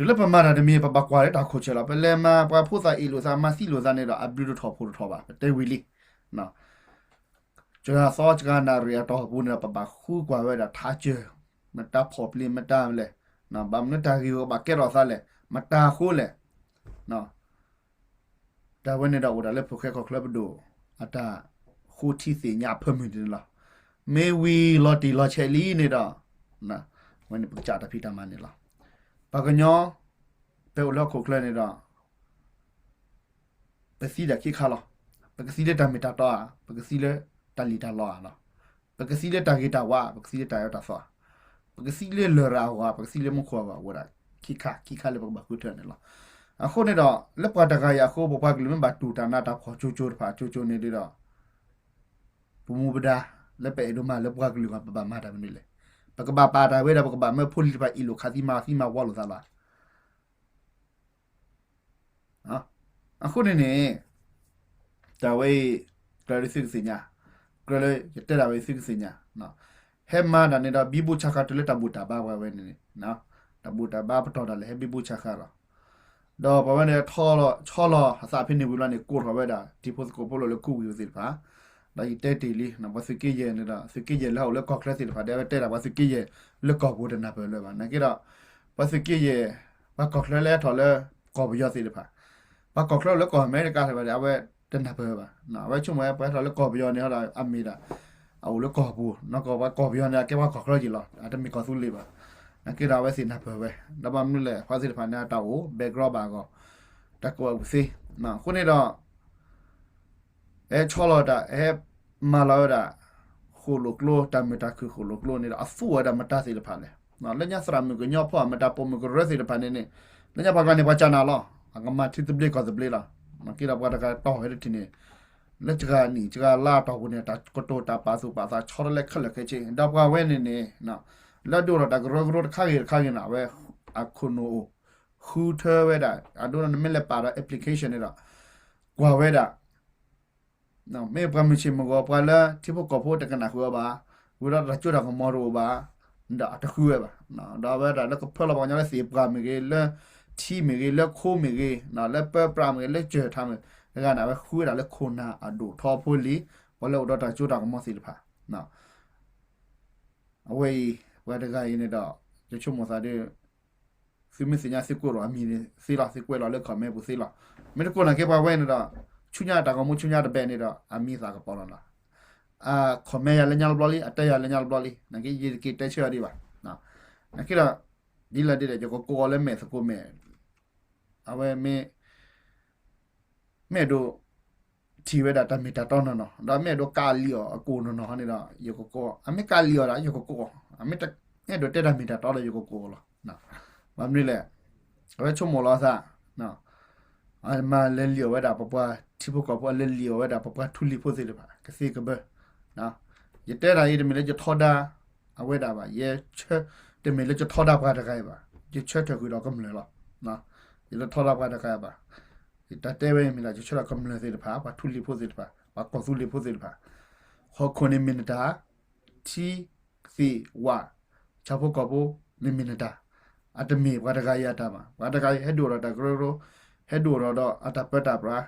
ၤလၢပမၤတၢ်တမံၤ ပဘၣ်ကွၢ်လၢတၢ်ခိၣ်ဆၢၣ်လီၤ. ပလဲၤမၤပှၤဖိသၣ်အ့ၣ်လိာ်သး မၤသံလိာ်သးန့ၣ်ဒီး အဘျုးတထီၣ်ဖှိၣ်တထီၣ်ဘၣ် ပတဲဝံၤလံ. စှၤသီစှၤနၣ်ရံၣ်အတီၢ်ပူၤန့ၣ်ဒီး ပဘၣ်ဃုကွၢ်ဝဲဒၣ်ထးစၢၢ်, မတၤဖီၣ်ပျံၤ မတၤလဲၣ်, ဘၣ်မနုၤတၢ်ဂ့ၢ်ဝဲဘၣ်ကဲထီၣ်သးလဲၣ်, မတၤအဃိလဲၣ်. တၢ်ဝဲန့ၣ်ဒီးအိၣ်ဒၣ်လၢဖိၣ်ဃဲကီၢ်ချၢပဒိၣ် အတၢ်ဃိထံသ့ၣ်ညါအဖၢမုၢ်န့ၣ်လီၤ. မ့ၢ်ဝံၤလီၤတံၢ်လီၤဆဲးလံန့ၣ်ဒီး ဝဲန့ၣ်ပကစၢ်တၢ်ဖံးတၢ်မၤန့ၣ်လီၤ. ပှၤကညီ ပအိၣ်လၢဟီၣ်ခိၣ်ချၢန့ၣ်ဒီး ပသံဒၣ်ခံခါလီၤ. ပကသံလၢတၢ်မ့ၢ်တၢ်တီဧါ, ပကသံလၢတၢ်လံၣ်တၢ်လီဧါလီၤ. ပကသံလၢတၢ်ဂ့ၤတၢ်ဝါ, ပကသံလၢတၢ်အၢတၢ်သီဧါ, ပကသံလၢလရာ်အဂီၢ်, ပကသံလၢမူခိၣ်အဂီၢ်, အိၣ်ဒၣ်ခံခါ, ခံခါလၢပကဘၣ်ဃုထၢန့ၣ်လီၤ. အဃိန့ၣ်ဒီး လၢပှၤတဂၤအံၤအဃိ ပပှၤကလုာ်မ့ၢ်ဘၣ်တူၢ်တၢ်နးတၢ်ဖှီၣ်ကၠိကၠိတဖၣ်ကၠိကၠိန့ၣ်ဒီး ပမူပဒါ လၢပအဲၣ်ဒိးမၤလၢပှၤကလုာ်အဂီၢ် ပဘၣ်မၤတၢ်မနုၤလဲၣ်. ပကဘၣ်ပာ်တၢ်ဝဲဒီး ပကဘၣ်မၢဖိလံၤတဖၣ်အ့ၣ်လိာ်ခးသံမၤသံမၤဝီလိာ်သးလီၤ. အဃိန့ၣ်န့ၣ် တၢ်ဝဲအံၤ ကြၢးလၢသုကသ့ၣ်ညါ, ကြၢးလၢယတဲတၢ်ဝဲသုကသ့ၣ်ညါ, ဟဲမၤတၢ်န့ၣ်ဒီး ဘံဘူဆါဃါတုၤလၢတၢ်ဘူၣ်တၢ်ဘါပှၤဝဲန့ၣ်န့ၣ်, တၢ်ဘူၣ်တၢ်ဘါပတီၢ်တၢ်လၢဟဲဘံဘူဆါဃါလီၤ. ဒီးပှၤဝဲန့ၣ် ဆီလီၤအသးဖဲန့ၣ်ဝံၤလီၤန့ၣ် ကိးထီၣ်ဝဲဒၣ် တံၤဖိသကိးဖိလီၤလၢခူဝံၤသ့ၣ်တဖၣ်, ဒီးယတဲတ့ၢ်လံ ပှၤသုးက့ယဲၢ်န့ၣ်ဒီး သုးက့ယဲၢ်လၢဟးအိၣ်လၢကီၢ်ချၢသ့ၣ်တဖၣ် ဒ်အဝဲတဲဒၣ်ပှၤသုးက့ယဲၢ်လၢကီၢ်ပူၤတနၢ်ပၢၢ်လၢၤဘၣ်. နာ်က့ဒီး ပှၤသုးက့ယဲၢ် ပှၤကီၢ်ချၢလၢဟဲထီၣ်လၢကီၢ်ပယီၤသ့ၣ်တဖၣ်, ပှၤကီၢ်ချၢလၢကီၢ်အမဲရကၤသ့ၣ်တဖၣ်ဒီး အဝဲ တနၢ်ပၢၢ်ဝဲဘၣ်. အဝဲဆိကမိၣ်ဝဲ ပှၤဟဲထီၣ်လၢကီၢ်ပယီၤန့ၣ်ဒီး အမ့ၢ်ဒၣ် အအိၣ်လၢကီၢ်ပူၤ နီၢ်ကီၢ်ပှၤကီၢ်ပယီၤန့ၣ် အကဲပှၤကီၢ်ချၢက့ၤလီၤ အတမ့ၢ်ကီၢ်သူလ့ၤဘၣ်. နာ်က့ဒီးအဝဲသ့ၣ်နၢ်ပၢၢ်ဝဲ ဒီးဘၣ်မနုၤလဲၣ် ပှၤသ့ၣ်တဖၣ်န့ၣ် အတၢ်အိၣ် background ဘၣ်အဂီၢ် တၢ်ကူၣ်ဘၣ်ကူၣ်သ့ အဃိန့ၣ်ဒီး ဟဲဆီလီၤတၢ် ဟဲမၤလီၤဝဲဒၣ် ဃိၣ်လိာ်ကျိ တၢ်မုာ်တၢ်ခုၣ်ဃိၣ်လိာ်ကျိန့ၣ်ဒီး အသူဝဲဒၣ်မတၤသ့ၣ်တဖၣ်လဲၣ်. လၢညါသရၣ်မုၣ်ကညီဖိ မတၤပိာ်မုၣ်ကရၢသ့ၣ်တဖၣ်န့ၣ်န့ၣ် လၢညါပှၤကျါန့ၣ် ပှၤကၢနၤလီၤ အကမၤထံသဘျ့ကီၢ်သဘျ့လီၤ. နာ်က့ဒီးပှၤတဂၤတီၢ်ဝဲတထံၣ်န့ၣ် လၢစှၤနံၣ်စှၤလါအတီၢ်ပူၤန့ၣ် တၢ်ကတိၤတၢ်ပာ်သူၣ်ပာ်သးဆီတလဲခဲလၢာ်ခဲဆ့ ဒီးပှၤဝဲန့ၣ်န့ၣ် လၢဒိၣ်ထီၣ်တၢ်ကရၢကရိတခါဂ့ၤတခါဂ့ၤန့ၣ် အဝဲအခိၣ်နူာ်အိၣ် ဃုထၢဝဲဒၣ် အဒိနမ့ၢ်လဲၤပာ်ဒီး application န့ၣ်ဒီး ကွၢ်ဝဲဒၣ် မ့ၢ်ပှၤမုၢ်ဆ့ၣ်မုၢ်ဂီၤ ပှၤလၢထံဖိကီၢ်ဖိတကနၣ်ဃုာ်အီၤဘၣ်, ဝံၤဒီးတၢ်စိတၢ်ကမီၤတအိၣ်ဘၣ်, ဒီးအတဃုဝဲဘၣ်. ဒီးအဝဲဒၣ်လၢကဖၢလီၤပှၤကညီလၢသ့ၣ်ပှၢ်မ့ၢ်ဂ့ၤ, လၢထံမ့ၢ်ဂ့ၤ, လၢခိမ့ၢ်ဂ့ၤ, လၢပၢပြးမ့ၢ်ဂ့ၤ, လၢစၢၤထါမ့ၢ်ဂ့ၤ, တဂၤန့ၣ် အဝဲဃုဝဲဒၣ်လၢခိၣ်နၢ်အဒိၣ်ထီဖိလံၤ, ပှၤလၢအိၣ်ဒီးတၢ်စိတၢ်ကမီၤသ့ၣ်တဖၣ် အဝဲအံၤ ပှၤတဂၤအံၤန့ၣ်ဒီး ယဆိကမိၣ်သးဒီး သုမ့ၢ်သ့ၣ်ညါသုကွဲးလီၤအမံၤန့ၣ်သ့လီၤ, သုကွဲးလီၤလၢ comment ပူၤသ့လီၤ. မ့ၢ်တကွဲးန့ၣ်က့ ပှၤဝဲန့ၣ်ဒီး ဆူညါတၢ်ဂီၤမူဆူညါတဘ့ၣ်န့ၣ်ဒီး အမံၤသးကပီၤလီၤနီၤ. အ comment ယၤလၢညါတဘျီလံ, အတဲယၤလၢညါတဘျီလံ, နာ်က့ယတက့ၤတဲဆၢအီၤဒံးဘၣ်. နာ်က့ဒီး ဒ်လဲၣ်ဒ်လဲၣ် ယကကိးအီၤလၢမဲာ်သကိးမဲာ်, အဝဲမ့ၢ် မ့ၢ်အဲၣ်ဒိး ထံၣ်ဝဲဒၣ်တၢ်မ့ၢ်တၢ်တီနီၢ်နီၢ်, ဒီးမ့ၢ်အဲၣ်ဒိးကးလံာ်အီၤအကိၣ်နီၢ်နီၢ်န့ၣ်ဒီး ယကကိး, အမ့ၢ်ကးလံာ်အီၤဒီး ယကကိး, အမ့ၢ်အဲၣ်ဒိးတဲတၢ်မ့ၢ်တၢ်တီဒီး ယကကိးလီၤ. ဘၣ်မနုၤလဲၣ်, အဝဲဆိကမိၣ်လီၤအသး, မၤလဲၤလံာ်အီၤဝဲဒၣ်ပပှၤထံဖိကီၢ်ဖိ, အလဲၤလံာ်အီၤဝဲဒၣ်ပပှၤထူလံၤဖိသ့ၣ်တဖၣ် ကသ့ကဘၢ. ယတဲတၢ်အံၤတမ့ၢ်လၢယထီဒါ အဝဲဒၣ်ဘၣ်, ယဆၢ, တမ့ၢ်လၢယထီဒါပှၤတဂၤအံၤဘၣ်, ယဆၢထၢၣ်ဃုာ်ဒီးကမျၢၢ်လီၤ. ယတထီဒါပှၤတဂၤအံၤဘၣ်. တၢ်တဲဝဲအံၤမ့ၢ်ဒၣ် ယဆၢထၢၣ်ကမျၢၢ်သ့ၣ်တဖၣ်, ပှၤထူလံၤဖိသ့ၣ်တဖၣ်, ပှၤကီၢ်သူလ့ၤဖိသ့ၣ်တဖၣ်, ဟီၣ်ခိၣ်န့ၣ်မ့ၢ်နတၢ်, ထံသ့ၣ်ဝၣ် ဆၣ်ဖိကီၢ်ဖိန့ၣ်မ့ၢ်နတၢ်, အတမ့ၢ်ပှၤတဂၤအံၤအတၢ်ဘၣ်. ပှၤတဂၤအံၤဟဲဒိၣ်ထီၣ်တၢ်ကရၢကရိ, ဟဲဒိၣ်ထီၣ်ဒီးအတၢ်ပၢတၢ်ပြး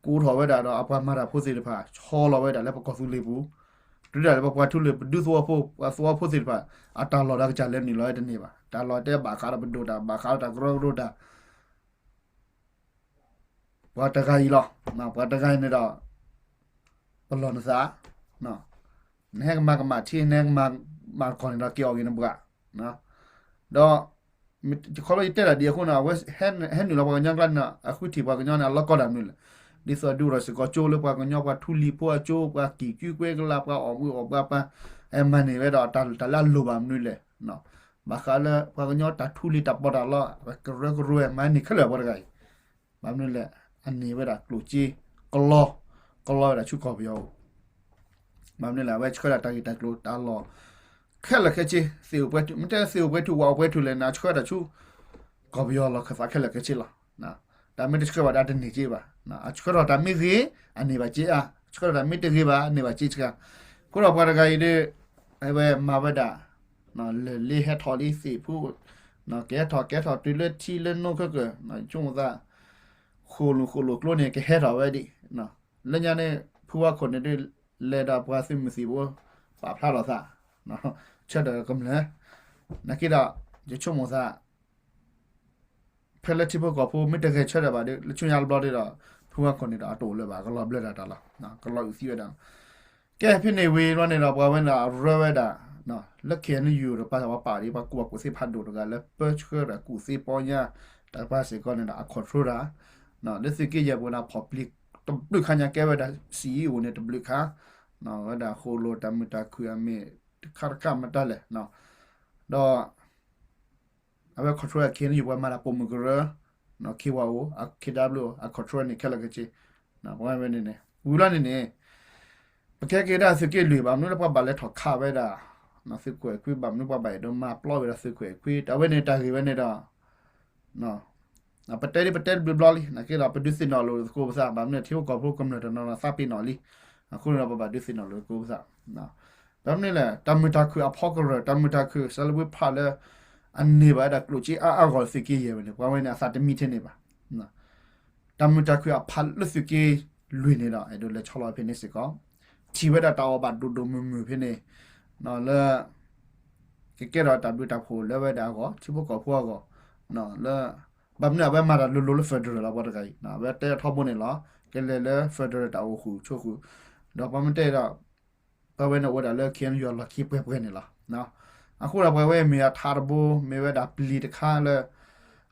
ကိးထီၣ်ဝဲဒၣ်ဒီးအပှၤမၤတၢ်ဖိသ့ၣ်တဖၣ် ဆီလီၤဝဲဒၣ်လၢပကီၢ်သူလ့ၤပူၤ, တုၤဒၣ်လၢပပှၤထူလံၤ ပဒူသဝီဖိ, ပှၤသဝီဖိသ့ၣ်တဖၣ် အတၢ်လီၢ်ဒီးကစၢ်လဲၤနုာ်လီၤဝဲတန့ၢ်ဘၣ်. တၢ်လီၢ်တဲဘၣ်ဃးဒီးပဒိၣ်တၢ်, ဘၣ်ဃးဒီးတၢ်ကရၢကရိတၢ် ပှၤတဂၤအံၤလီၤ. ပှၤတဂၤအံၤန့ၣ်ဒီး ပလီၢ်နသး, နဟဲကမၤကမၣ်ထံ, နဟဲကမၤကမၣ်ကီၢ်န့ၣ်ဒီး က့ၤအီၣ်က့ၤနဘှး, ဒီး ခီဖျိယတဲတၢ်ဒ်အဃိန့ၣ် အဝဲဟဲနုာ်လီၤပှၤကညီကျါန့ၣ် အဃုထံၣ်ပှၤကညီန့ၣ် အလီၢ်ကီတၢ်မနုၤလဲၣ်. ဒ်သိးဒုးထီၣ်စ့ၢ်ကီးကၠိလၢပှၤကညီ ပှၤထူလံၤဖိအကၠိ, ပှၤကံၣ်ကူကွဲကလး, ပှၤအီၣ်မူအီၣ်ပှၤ, ပှၤ မၤန့ၢ်ဝဲဒီးတၢ်လၢအလိၣ်ဘၣ်မနုၤလဲၣ်. ဘၣ်ဃးလၢပှၤကညီတၢ်ထူလံၤတၢ်ပီးတၢ်လီ ကရၢကရိမၤန့ၢ်ခဲလၢာ်ပှၤတဂၤအံၤ ဘၣ်မနုၤလဲၣ်, အန့ၢ်ဝဲဒၣ်ကျိၣ်စ့ ကလီ, ကလီဝဲဒၣ်ဆူကီၢ်ပယီၤအအိၣ်. ဘၣ်မနုၤလဲၣ်, အဝဲဆှၢဒၣ်တၢ်ဂ့ၢ်တၢ်ကျိၤတၢ်လီၢ် ခဲလၢာ်ခဲဆ့, သ့ၣ်အိၣ်ပှဲၤထူ, မ့ၢ်တဲသ့ၣ်အိၣ်ပှဲၤထူ ဝၣ်အိၣ်ပှဲၤထူလဲၣ်န့ၣ် အဆှၢဒၣ်ဆူ ကီၢ်ပယီၤလီၢ်ခၢၣ်သးခဲလၢာ်ခဲဆ့လီၤ. တၢ်မ့ၢ်တဆှၢဘၣ်ဒီးတန့ၢ်က့ဘၣ်. အဆှၢထီၣ်တၢ်မ့ၢ်ဂ့ၤ အန့ၢ်ဘၣ်စ့အါ, ဆှၢထီၣ်တၢ်မ့ၢ်တဂ့ၤဘၣ် အန့ၢ်ဘၣ်စ့ဆှါ. အဃိဒီးပှၤတဂၤအံၤဒီး အဝဲမၤဝဲဒၣ် လၢၢ်လ့ဟဲထီၣ်လံသ့ၣ်ဖူ ကဟဲထီၣ်ကဟဲထီၣ်တုၤလၢထံလၢနိခဲကၢၢ် ဆိကမိၣ်သး ဃိၣ်လိာ်ဃိၣ်လိာ်ကျိန့ၣ် ကဟဲထီၣ်ဝဲဒၣ် လၢညါန့ၣ် ဖုဝါခိၣ်န့ၣ်ဒုး လဲၤဒီးပှၤသုးမုၢ်သံၣ်ဘိ ပာ်ဖျါလီၤသး ဆၢထၢၣ်ကမျၢၢ် နာ်က့ဒီး ယဆိကမိၣ်သး ဖဲလၢထံဖိကီၢ်ဖိမ့ၢ်တဂဲၤဆၢထၢၣ်ဘၣ်ဒီး လၢဆူညါတဘျီဒီး ဖုဝါခိၣ်န့ၣ်ဒီးအတအိၣ်လၢၤဘၣ်, ကလီၤဘျၢတၢ်တၢ်လီၤ, ကလီၤအုၣ်သံဝဲဒၣ်လီၤ. ကဲဖဲန့ၣ်ဝံၤလီၤန့ၣ်ဒီး ပှၤဝဲန့ၣ်ဒီးအရၢဝဲဒၣ် လၢ KNU တပၤ ပှၤပာ်ဒံး ပှၤကူၣ်ဘၣ်ကူၣ်သ့ဖးဒိၣ်တဂၤ လၢပၢဆှၢတၢ်ကူၣ်သ့ပီညါ တၢ်တပၤစ့ၢ်ကီးန့ၣ်ဒီး အ control တၢ် လၢသုးက့ယဲၢ်ပူၤန့ၣ် ဖီၣ်ပျံၤတဘျုးခါညါ ကဲဝဲဒၣ် CEO န့ၣ် တဘျုးခါ ဝဲဒၣ်ဃိၣ်လိာ်တၢ်မုာ်တၢ်ခုၣ်အမ့ၢ်တခါတခါမတၤလဲၣ် ဒီး အဝဲ control အ KNU ပှၤမၤတၢ်ပိာ်မုၣ်ကရၢ KYO အ KWO အ control န့ၣ်ခဲလၢာ်ခဲဆ့ ပှၤဝဲန့ၣ်န့ၣ် ဝံၤလီၤန့ၣ်န့ၣ် ပကဲက့ၤဒၣ်သုးက့လွံၢ်ဘၣ်မနုၤလၢ ပှၤဘၣ်လဲၤထီၣ်ခးဝဲဒၣ် သုးခိၣ်အဲၣ်ခွံ ဘၣ်မနုၤပှၤဘၣ်အဲၣ်ဒိးမၤပျီဝဲဒၣ်သုးခိၣ်အဲၣ်ခွံ တၢ်ဝဲန့ၣ်တၢ်ဂ့ၢ်ဝဲန့ၣ်ဒီး ပတဲဒ်ပတဲတဘျုးဘျီလံ နာ်က့ဒီး ပဒုးသ့ၣ်နီၣ်လိာ်သကိးပသး ဘၣ်မနုၤထံဖိကီၢ်ဖိကမျၢၢ်တနီၤနီၤသးပ့ၤနီၣ်လံ အဃိန့ၣ်ဒီး ပဘၣ်ဒုးသ့ၣ်နီၣ်လိာ်သကိးပသး ဘၣ်မနုၤလဲၣ် တၢ်မုာ်တၢ်ခုၣ်အဖီကရၢၢ် တၢ်မုာ်တၢ်ခုၣ် စလဝ့ဖးလၢ အန့ၢ်ဘၣ်ဝဲဒၣ်ကျိၣ်စ့အါအါဂီၢ်လၢသုးက့ယဲၢ်ဝဲန့ၣ် ပှၤဝဲန့ၣ်အသးတမံထဲန့ၣ်ဘၣ် တၢ်မုာ်တၢ်ခုၣ်အဖးလၢသုးက့လွံၢ်န့ၣ်ဒီး အဲၣ်ဒိးလဲၤဆီလီၤဖဲန့ၣ်စ့ၢ်ကီး ထံၣ်ဝဲဒၣ်တၢ်အီၣ်ဘၣ်ဒိၣ်ဒိၣ်မုၢ်မုၢ်ဖဲန့ၣ် လၢ ကကဲထီၣ်တၢ်ဘျုးတၢ်ဖှိၣ်လၢဝဲဒၣ်အဂီၢ် ထံဖိကီၢ်ဖိအဂီၢ် လၢ ဘၣ်မနုၤအဝဲမၤတၢ်လိၤလိၤလၢ federal လီၤ ပှၤတဂၤအံၤ အဝဲတဲထီဘိန့ၣ်လီၤ ကလဲၤလၢ federal တၢ်အိၣ်ဃုာ်ဆိးဃုာ်, ဒီးပှၤမ့ၢ်တဲဒီး ပှၤဝဲန့ၣ်အိၣ်ဝဲဒၣ်လၢ KNU အလီၢ်ခံပှဲၤပှဲၤန့ၣ်လီၤ. အဃိဒီးပှၤဝဲမ့ၢ်အထးတဘိ မ့ၢ်ဝဲဒၣ်ပျံၤတခါလၢ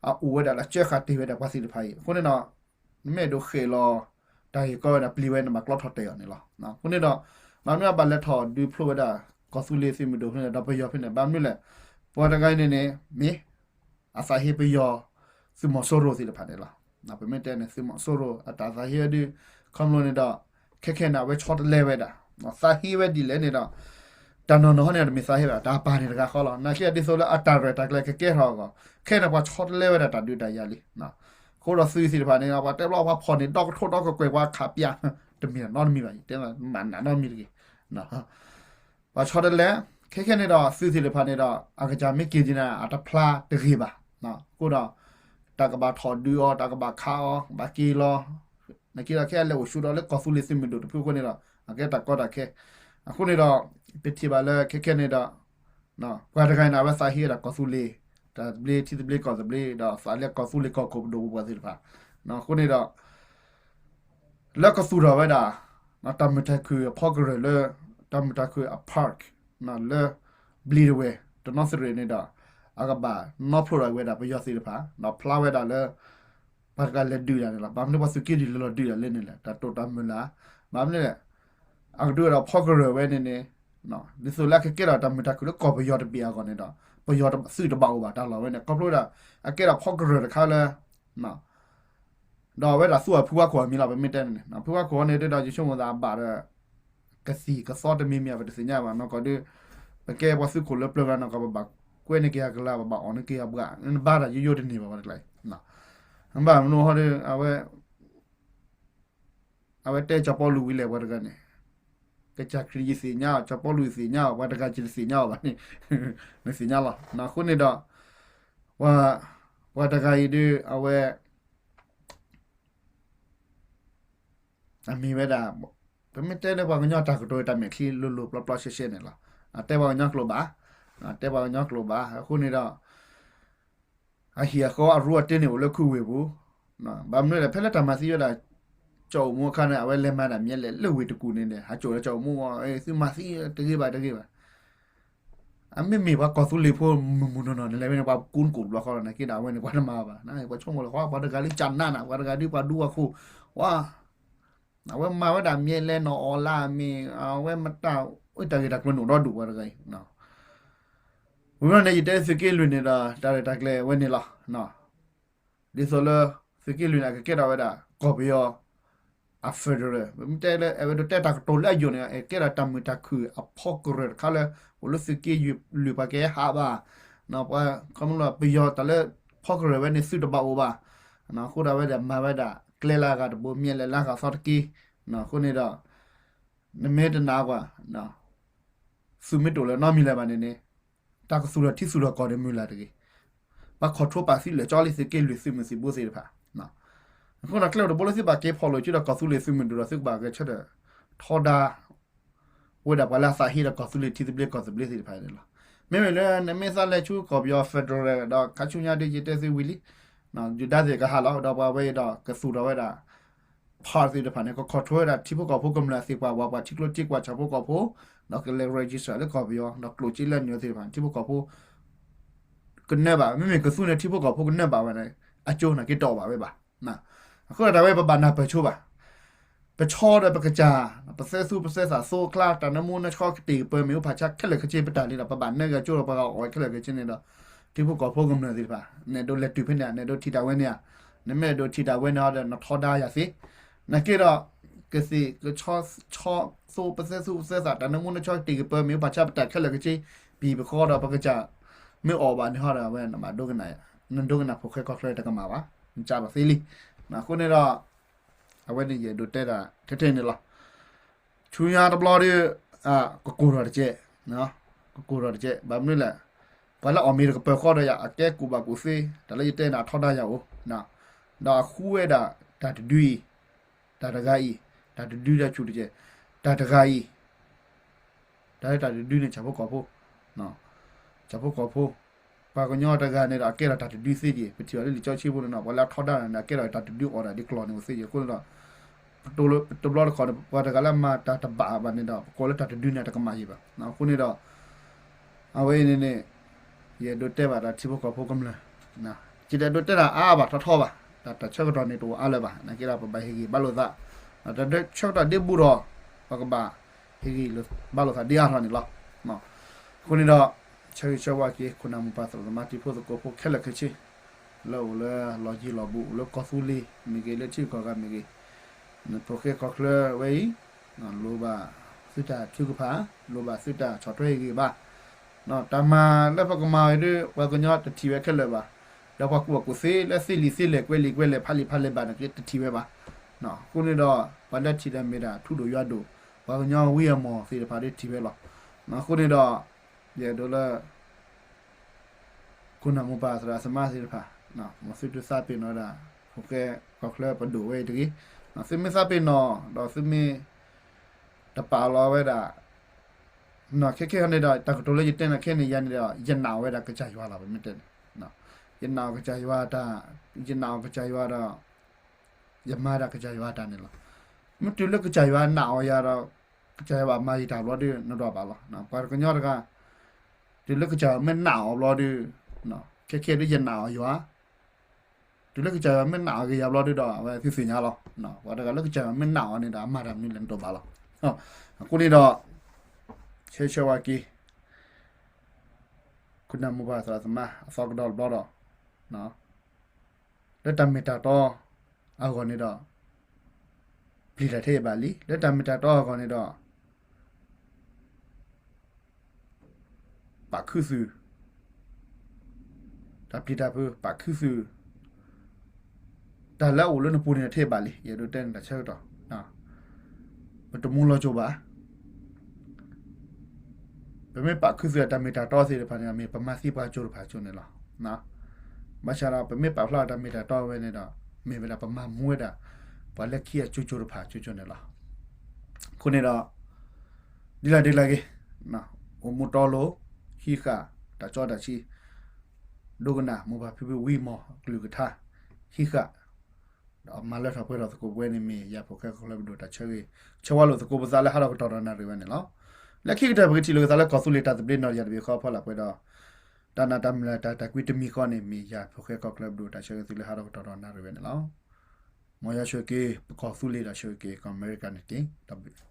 အအိၣ်ဝဲဒၣ်လၢကၢဃာ်တ့ၢ်ဝဲဒၣ်ပှၤသ့ၣ်တဖၣ်အံၤ အဃိန့ၣ်ဒီး နမ့ၢ်အဲၣ်ဒိးဃဲးလီၤ တၢ်ဂ့ၢ်ကီဝဲဒၣ်ပျံၤဝဲန့ၣ် ဘၣ်ကျီထီၣ်တဲာ်အီၤန့ၣ်လီၤ. အဃိန့ၣ်ဒီး ဘၣ်မနုၤအဘၣ်လဲၤထီၣ်ဒုးဖျိဝဲဒၣ် ကီၢ်သူလ့ၤသုးမုၢ်ဒိၣ်ဖဲန့ၣ်ဒီးပယီၤဖဲန့ၣ် ဘၣ်မနုၤလဲၣ်, ပှၤတဂၤအံၤန့ၣ်န့ၣ် မ့ၢ် အသးဟ့ပယီၤ သုးမီၤစိရိၤသ့ၣ်တဖၣ်န့ၣ်လီၤ. ပမ့ၢ်တဲန့ၣ် သုးမီၤစိရိၤအတၢ်သးဟ့ဝဲဒုး ခီဖျိန့ၣ်ဒီး ခဲခဲန့ၣ် အဝဲဆီတလဲဝဲဒၣ် သးဟ့ဝဲဒ်လဲၣ်န့ၣ်ဒီး တၢ်နီၢ်နီၢ်ဟီန့ၣ် တမ့ၢ်သးဟ့ဝဲဒၣ် တၢ်ပာ်န့ၣ်တဂၤဃီလီၤ. နာ်က့ဒ်သိးလၢအတၢ်ရဲၣ်တၢ်ကျဲၤကကဲထီၣ်အဂီၢ် ခဲန့ၣ် ပှၤဆီတလဲဝဲဒၣ်တၢ်ဒုးတၢ်ယၤလံ. အဃိဒီးသုးသ့ၣ်တဖၣ်န့ၣ် ပှၤတဲဘျီပှၤဖီၣ်န့ၢ်ဒီကထိဒီကကွဲၢ်ပှၤခးပၠး တမ့ၢ်နီတမံၤဘၣ် ယတဲမးနီတမံၤတဂ့ၤ ပှၤဆီတလဲ, ခဲခဲန့ၣ်ဒီး သုးသ့ၣ်တဖၣ်န့ၣ်ဒီး အကစၢ်မ့ၢ်က့ၤဒ်န့ၣ် အတဖျါတဂ့ၤဘၣ်. အဃိဒီး တၢ်ကဘၣ်ထီၣ်ဒုးအီၤ တၢ်ကဘၣ်ခးအီၤ ဘၣ်က့ၤလီၤ. နာ်က့ဒီးခဲအံၤလဲၤအိၣ်ဆူၣ်ဒီးလၢကီၢ်သူလ့ၤသုးမုၢ်ဒိၣ်တဖုအဃိန့ၣ်ဒီး အကဲတၢ်ကီတၢ်ခဲ. အဃိန့ၣ်ဒီး ပထံၣ်ဘၣ်လၢခဲခဲန့ၣ်ဒီး ပှၤတဂၤအံၤန့ၣ် အဝဲသးဟ့ဝဲဒၣ်ကီၢ်သူလ့ၤ တၢ်သဘျ့ထံသဘျ့ကီၢ်သဘျ့ ဒီးသးလၢကီၢ်သူလ့ၤကီၢ်ခိၣ်ပဒိၣ်ပပှၢ်သ့ၣ်တဖၣ်. အဃိန့ၣ်ဒီး လၢကသူၣ်ထီၣ်ဝဲဒၣ် တၢ်မုာ်တၢ်ခုၣ်အဖီကရၢၢ်လၢ တၢ်မုာ်တၢ်ခုၣ်အ park လၢ ဘျံးတဝဲၢ် တနီသရံၣ်န့ၣ်ဒီး အကဘၣ်နီဖျိထီၣ်ဝဲဒၣ်ပယီၤသ့ၣ်တဖၣ် ဒီးဖျါဝဲဒၣ်လၢ ပှၤတဂၤလဲၤဒုးတၢ်န့ၣ်လီၤ. ဘၣ်မနုၤပှၤသုးက့လွံၢ်လဲၤလီၤဒုးတၢ်လဲၣ်န့ၣ်လဲၣ် တၢ်တိာ်တၢ်မုၢ်လၢ် ဘၣ်မနုၤလဲၣ် အကဒုးဝဲဒၣ်ဖီကရၢၢ်ဝဲန့ၣ်န့ၣ် ဒ်သိးလၢအကကဲထီၣ်တၢ်မုာ်တၢ်ခုၣ်လၢကီၢ်ပယီၤတဘ့ၣ်အဂီၢ်န့ၣ်ဒီး ပယီၤသုးတဘၣ်အိၣ်ဘၣ်တၢ်လီၢ်ဝဲန့ၣ် ခီဖျိဒၣ် အကဲထီၣ်ဖီကရၢၢ်တခါလၢ ဒီးအဝဲဒၣ်သူအီၤဖုဝါခိၣ်အမံၤလီၤ ပမ့ၢ်တဲန့ၣ် ဖုဝါခိၣ်န့ၣ်ဒီး ယဆိကမိၣ်သးအဘၣ်ဒီး ကသံၣ်ကသီတမံၤမံၤအပတသ့ၣ်ညါဘၣ် နီၢ်ကီၢ်ဒုး ပကဲပှၤသုးခိၣ်လၢပျၢၤဂၤနီၢ်ကီၢ် ပဘၣ်ကွဲန့ၢ်က့ၤအကလၤ ပဘၣ်အီၣ်န့ၢ်က့ၤအဘှၣ် နဘါတၢ်ယိယိတန့ၢ်ဘၣ်ဝဲတကျါအံၤ ဘၣ်မနုၤဟီဒီး အဝဲ အဝဲတဲစီၤပီလူးဝံၤလဲၣ် ပှၤတဂၤန့ၣ် ကစၢ်ခရံာ်ယသ့ၣ်ညါအီၤ စီၤပီလူးယသ့ၣ်ညါအီၤ ပှၤတဂၤယတသ့ၣ်ညါအီၤဘၣ်န့ၣ် နသ့ၣ်ညါလီၤ. အဃိန့ၣ်ဒီး ပှၤ ပှၤတဂၤအံၤဒုး အဝဲ အမ့ၢ်ဝဲဒၣ် ပမ့ၢ်တဲလၢပှၤကညီတၢ်ကတိၤတၢ်မဲာ်ချံလိၤလိၤပျီပျီ ရှဲရှဲန့ၣ်လီၤ. အတဲပှၤကညီကျိာ်ဘၣ်, အတဲပှၤကညီကျိာ်ဘၣ် အဃိန့ၣ်ဒီး အဟံၣ်အဃီအရူအတ့န့ၣ်အိၣ်လၢခူဝ့ၢ်ပူၤ, ဘၣ်မနုၤလဲၣ် ဖဲလၢတၢ်မၤသံဝဲဒၣ် ကၠီအိၣ်မူအခါန့ၣ် အဝဲလဲၤမၤဒၣ်မ့ၢ်လဲၣ်လၢဝ့ၢ်တကူၣ်န့ၣ်ဒီး ဟးကၠိလၢကၠီအိၣ်မူအီၤ သုမၤသံတဂ့ၤဘၣ်တဂ့ၤဘၣ် အမ့မ့ၢ်ပှၤကီၢ်သူလ့ၤဖိမုၢ်မုၢ်နီၢ်နီၢ်န့ၣ် လဲၤဝဲန့ၣ် ပှၤကူနကိာ်ဘျီဃီလီၤ နာ်က့ဒီးအဝဲန့ၣ် ပှၤတမၤဘၣ်, ပှၤဆိကမိၣ်လီၤ ပှၤတဂၤလၢကၢ်နးနး ပှၤတဂၤဒုးပှၤဒူပှၤခိၣ်, ဝါ, အဝဲမၤဝဲဒၣ်မ့ၢ်လဲၤနီၢ်အီၣ်လၢအမ့ၢ် အဝဲမတၤအိၣ်တၢ်ဂ့ၢ်တၢ်ကျိၤန့ၣ်အိၣ်ဒီဒူၣ်ပှၤတဂၤအံၤ, ဝံၤဘျီန့ၣ် ယတဲသုးက့လွံၢ်န့ၣ်ဒီး တၢ်ရဲၣ်တၢ်ကျဲၤဝဲန့ၣ်လီၤ. ဒ်သိးလၢ သုးက့လွံၢ်န့ၣ် အကကဲထီၣ်ဝဲဒၣ် ကီၢ်ပယီၤ အ federal မ့ၢ်တဲလၢ အဲၣ်ဝဲဒိးတဲတၢ်ကတိၤလၢအယိာ်န့ၣ် အကဲထီၣ်တၢ်မုာ်တၢ်ခုၣ်အဖီကရၢၢ်တခါလၢ အိၣ်လၢသုးက့လွံၢ်ပှၤကဟးဘၣ်, ပှၤ ခီဖျိပယီၤတၢ်လၢ ဖီကရၢၢ်ဝဲန့ၣ်သုးတဘၣ်အိၣ်ဘၣ်, အဃိဒၣ်ဝဲဒၣ်မၤဝဲဒၣ်ကျဲလၢအဂၤတဘိ မ့ၢ်လဲၤလၢအဂၤသီတက့ၢ်, အဃိန့ၣ်ဒီး နမ့ၢ်တနာ်ကွၢ် သုးမ့ၢ်တအိၣ်လၢၤနီတမံၤလၢၤဘၣ်န့ၣ်န့ၣ် တၢ်ကသူၣ်ထီၣ်ထံသူၣ်ထီၣ်ကီၢ်န့ၣ်မုၢ်လၢ်တဂ့ၤ. ပှၤ control ပာ်သံလၢာ်ကၠီလံ သုးက့လွံၢ်သုးမုၢ်သံၣ်ဘိသ့ၣ်တဖၣ်. အဃိဒီး ကျဲအိၣ်တဘိလၢသုဘၣ်က့ၤဖီၣ်လိာ်စုဒီးကီၢ်သူလ့ၤသုးမုၢ်ဒိၣ်ဒီး သုကဘၣ်ဂဲၤဆၢထၢၣ်ထီဒါ ဝဲဒၣ်ပှၤလၢအသးဟ့ဒီးကီၢ်သူလ့ၤထံသဘျ့ကီၢ်သဘျ့သ့ၣ်တဖၣ်န့ၣ်လီၤ. မ့မ့ၢ်လၢနမ့ၢ်သးလဲၤဆူကီၢ်ပယီၤ federal ဒီး ခါဆူညါဒ်ယတဲသုဝံၤလံ ယုၢ်ဒါသ့ၣ်ကဟးလီၤ ဒီးပှၤဝဲအံၤဒီးကသူၣ်ထီၣ်ဝဲဒၣ် park သ့ၣ်တဖၣ်န့ၣ် က control ဝဲဒၣ်ထံဖိကီၢ်ဖိကမျၢၢ်သ့ၣ်ပှၤဝးပှၤထံကျိထံကွာ်ဆၣ်ဖိကီၢ်ဖိ ဒီးကလဲၤ register လၢကီၢ်ပယီၤ ဒီးကျိၣ်စ့လၢအနုာ်သ့ၣ်တဖၣ်န့ၣ် ထံဖိကီၢ်ဖိ ကနၢဘၣ် မ့မ့ၢ်ကသူန့ၣ်ထံဖိကီၢ်ဖိကနၢဘၣ်ဝဲန့ၣ် အကၠိနာ်က့တအိၣ်ဘၣ်ဝဲဘၣ်. အဃိဒီးတၢ်ဝဲပဘၣ်နၢ်ပၢၢ်ဆိဘၣ် ပဆီဒီးပကစၢ် ပသဲသူပသဲသးသိအကျါ တၢ်နၢမူနၢဆှီကတ့ၢ်ကပၢၤမ့ၢ်အိၣ်ဖးဆါခဲလၢာ်ခဲဆ့ ပတၢ်လံဒီး ပဘၣ်နၢဂ့ၤကၠိဒီးပှၤဂၤအီၣ်ခဲလၢာ်ခဲဆ့န့ၣ်ဒီး ထံဖိကီၢ်ဖိကမျၢၢ်သ့ၣ်တဖၣ် နအဲၣ်ဒိးလဲၤတုၤဖဲန့ၣ် နအဲၣ်ဒိးထံၣ်တၢ်ဝဲန့ၣ်ဧါ, နမ့ၢ်အဲၣ်ဒိးထံၣ်တၢ်ဝဲန့ၣ်ဒီး နထီဒါယၤသ့, နာ်က့ဒီး ကသ့ၣ်ကဆီ ဆီသိပသဲသူပသဲသး တၢ်နၢမူနၢဆှီကတ့ၢ်ကပၢၤမ့ၢ်အိၣ်ဖးဆါပတၢ်ခဲလၢာ်ခဲဆ့ ပဟံၣ်ပဃီဒီးပကစၢ် မ့ၢ်အီၣ်ဘၣ်န့ၣ်ဟီဒီး အဝဲနဘၣ်ဒိကနၣ် နဒိကနၣ်ဖိၣ်ဃဲကီၢ်ချၢတကမၣ်ဘၣ်, နကးလီၤသ့လံ. အဃိန့ၣ်ဒီး အဝဲန့ၣ်ယအဲၣ်ဒိးတဲတၢ်ထဲထဲန့ၣ်လီၤ. ဆူညါတဘျီဒီး ကကိၢ်ထီၣ်တကဲး, ကကိၢ်ထီၣ်တကဲး ဘၣ်မနုၤလဲၣ်, ပှၤလၢအီၣ်မ့ၤတကပၢၤဃီဒီးယၤ အကဲကူၣ်ဘၣ်ကူၣ်သ့ တၢ်လၢယတဲန့ၣ် အထီဒါယၤအိၣ်, ဒီးအဃုဝဲဒၣ်တၢ်တဒုအံၤ, တၢ်တဂၤအံၤ, တၢ်တဒုတၢ်ဆူၣ်တကဲး, တၢ်တဂၤအံၤ တၢ်လၢတၢ်တဒုန့ၣ် ဆၣ်ဖိကီၢ်ဖိ, ဆၣ်ဖိကီၢ်ဖိ, ပှၤကညီတဂၤန့ၣ်ဒီး အကဲထီၣ်တၢ်တဒုသ့က့ၤ, ပထံၣ်အီၤလၢလံာ်စီဆှံဖိန့ၣ်ဒီး ပှၤလၢအထီဒါန့ၣ် အကဲထီၣ်တၢ်တဒုအီၣ်တၢ်ဒ်ကျီၢ်န့ၣ်အိၣ်သ့က့ၤ, အဃိန့ၣ်ဒီး ပတဘျီတခီၣ်န့ၣ် ပှၤတဂၤလၢမၤတၢ်တဘၣ်ဘၣ်န့ၣ်ဒီး ပကိးလၢတၢ်တဒုန့ၣ် တကမၣ်ယံၤဘၣ်. အဃိန့ၣ်ဒီး အဝဲအံၤန့ၣ်န့ၣ် ယအဲၣ်ဒိးတဲဘၣ်ဒီးထံဖိကီၢ်ဖိကမျၢၢ်, ယတအဲၣ်ဒိးတဲတၢ်အါအါဘၣ်ထီထီဘၣ်, တၢ်တၢ်ဆၢကတီၢ်န့ၣ်တအိၣ်အါလၢၤဘၣ်, နာ်က့ဒီးပဘၣ်ဟ့ၣ်ဂံၢ်ဘါလိာ်သး, တၢ်ဆၢကတီၢ်ဒ့ဘူးဒီး ပကဘၣ်ဟ့ၣ်ဂံၢ်ဘါလိာ်သးဒ်အါထီၣ်န့ၣ်လီၤ. အဃိန့ၣ်ဒီး ဆၢဂ့ၤဆၢဝါက့ၤ ခိၣ်နၢ်မိၢ်ပၢ်သရၣ်သမါတံၤဖိသကိးဖိခဲလၢာ်ခဲဆ့ လၢအိၣ်လၢလီၢ်ယံၤလီၢ်ဘူး အိၣ်လၢကီၢ်သူလ့ၤမ့ၢ်ဂ့ၤ လၢထံဂုၤကီၢ်ဂၤမ့ၢ်ဂ့ၤ, နဖိၣ်ဃဲကီၢ်ချၢဝဲအံၤ လိၣ်ဘၣ်သုတၢ်ထုကဖၣ်, လိၣ်ဘၣ်သုတၢ်ဆီၣ်ထွဲဟ့ၣ်ဂံၢ်ဘါ, တၢ်မၤလၢပကမၤဝဲဒၣ် ပှၤကညီတထံၣ်ဝဲခဲလၢာ်ဘၣ်, ဒီးပှၤကူၣ်ဘၣ်ကူၣ်သ့လၢသ့လံာ်သ့လဲၢ် ကွဲးလံာ်ကွဲးလဲၢ် ဖးလံာ်ဖးလဲၢ်ဘၣ်န့ၣ် တထံၣ်ဝဲဘၣ်. အဃိန့ၣ်ဒီး ပှၤလၢထံၣ်ဒီးမ့ၢ်ဒၣ်ထူဒိၣ်ယွၤဒိၣ် ပှၤကညီဝံအမီၢ်သ့ၣ်တဖၣ်ဒၣ်ထံၣ်ဝဲလီၤ. အဃိန့ၣ်ဒီး ယအဲၣ်ဒိးလၢ ခိၣ်နၢ်မိၢ်ပၢ်သရၣ်သမါသ့ၣ်တဖၣ် မ်သုတသးပ့ၤနီၣ်ဝဲဒၣ် ဖိၣ်ဃဲကီၢ်ချၢပဒိၣ်ဝဲအံၤတဂ့ၤ, သုမ့ၢ်သးပ့ၤနီၣ်ဒီးသုမ့ၢ် တပာ်လီၤဝဲဒၣ် ခဲခဲအံၤန့ၣ်ဒီး တၢ်ကတိၤလၢယတဲန့ၣ်ခဲအံၤန့ၣ် ယၤန့ၣ်ဒီး ယနာ်အီၤဝဲဒၣ်ကစၢ်ယွၤလီၤ ပမ့ၢ်တဲန့ၣ်, ယနာ်အီၤကစၢ်ယွၤတၢ်, ယနာ်အီၤကစၢ်ယွၤဒီး ယမၤဒၣ်ကစၢ်ယွၤတၢ်န့ၣ်လီၤ. မ့ၢ်တုၤလၢကစၢ်ယွၤနာ်အီၤယၤဒီး ကစၢ်ယွၤဘၣ်မၤယတၢ်ဘျီဒီး နဒိးဘၣ်လီၤ. ပှၤကညီတဂၤ တုၤလၢကစၢ်ယွၤမ့ၢ်နာ်အီၤဘျီဒီး ခဲခဲဒ်ယနာ်အီၤယွၤ, တုၤလၢကစၢ်ယွၤမ့ၢ်နာ်အီၤက့ၤယၤဘျီဒီး အဝဲသုသ့ၣ်ညါလီၤ. ပှၤတဂၤလၢကစၢ်ယွၤမ့ၢ်နာ်အီၤန့ၣ်ဒီး အမၤတၢ်မနုၤလဲၣ် နဒိးဘၣ်လီၤ. အဃိန့ၣ်ဒီး ဆၢဂ့ၤဆၢဝါက့ၤ ခိၣ်နၢ်မိၢ်ပၢ်သရၣ်သမါအသီကဒီးတဘျီဒီး လၢတၢ်မ့ၢ်တၢ်တီအဂီၢ်န့ၣ်ဒီး ပျံၤတၢ်ထဲအံၤဘၣ်လံ. လၢတၢ်မ့ၢ်တၢ်တီအဂီၢ်န့ၣ်ဒီး ပာ်ခူသူၣ်, တၢ်ပျံၤတၢ်ဖုး ပာ်ခူသူၣ်, တၢ်လၢအအိၣ်လၢနပူၤန့ၣ်ထဲအံၤဘၣ်လံ. ယအဲၣ်ဒိးတဲန့ၣ်တၢ်ဆၢကတီၢ် ပတမူလီၤကၠိဘၣ်. ပမ့ၢ်ပာ်ခူသူၣ်တၢ်မ့ၢ်တၢ်တီသ့ၣ်တဖၣ်န့ၣ် မ့ၢ်ပမၤသံပှၤကၠိတဖၣ်ကၠိန့ၣ်လီၤ. ဘၣ်ဆၣ်ဒီး ပမ့ၢ်ပာ်ဖျါတၢ်မ့ၢ်တၢ်တီဝဲန့ၣ်ဒီး မ့ၢ်ဝဲဒၣ်ပမၤမူဝဲဒၣ် ပှၤလၢခံအကၠိကၠိတဖၣ်ကၠိကၠိန့ၣ်လီၤ. အဃိန့ၣ်ဒီး ဒ်လဲၣ်ဒ်လဲၣ်ဂ့ၤ အိၣ်မူတီလိၤ ဟံးဃာ်တၢ်စီတၢ်ဆှံ ဒိကနၣ်မိၢ်ပၢ်ဖံဖုဝံမီၢ်အကလုၢ်ကထါ ဟံးဃာ် ဒီးမၤလၢထီၣ်ပှဲၤထီၣ်သကိးပဝဲန့ၣ် မ့ၢ်ယၤဖိၣ်ဃဲကီၢ်ချၢပဒိၣ်တၢ်ဆၢဂ့ၤ ဆၢဝါလိာ်သကိးပသးလၢဟးထီၣ်ကတီၢ်ဒီးနၣ်ရံၣ်ဝဲန့ၣ်လီၤ. လၢခံကတၢၢ်ပကထံၣ်လိာ်ကသးလၢကီၢ်သူလ့ၤတၢ်သဘျ့နီၣ်ယၤတဘ့ၣ်ဃီအဖီလာ်ပှဲၤဒီး တၢ်နာ်တၢ်မုၢ်လၢ်တၢ်တၢ်ကွံတမံၤဃီန့ၣ် မ့ၢ်ယၤဖိၣ်ဃဲကီၢ်ချၢပဒိၣ်တၢ်ဆၢဂ့ၤသုလၢဟးထီၣ်ကတီၢ်ဒီးနၣ်ရံၣ်ဝဲန့ၣ်လီၤ. မ်ယွၤဆိၣ်ဂ့ၤက့ၤ ပကီၢ်သူလ့ၤဒီးဆိၣ်ဂ့ၤက့ၤ ကီၢ်အမဲရကၤန့ၣ်တက့ၢ်. တၢ်ဘျုး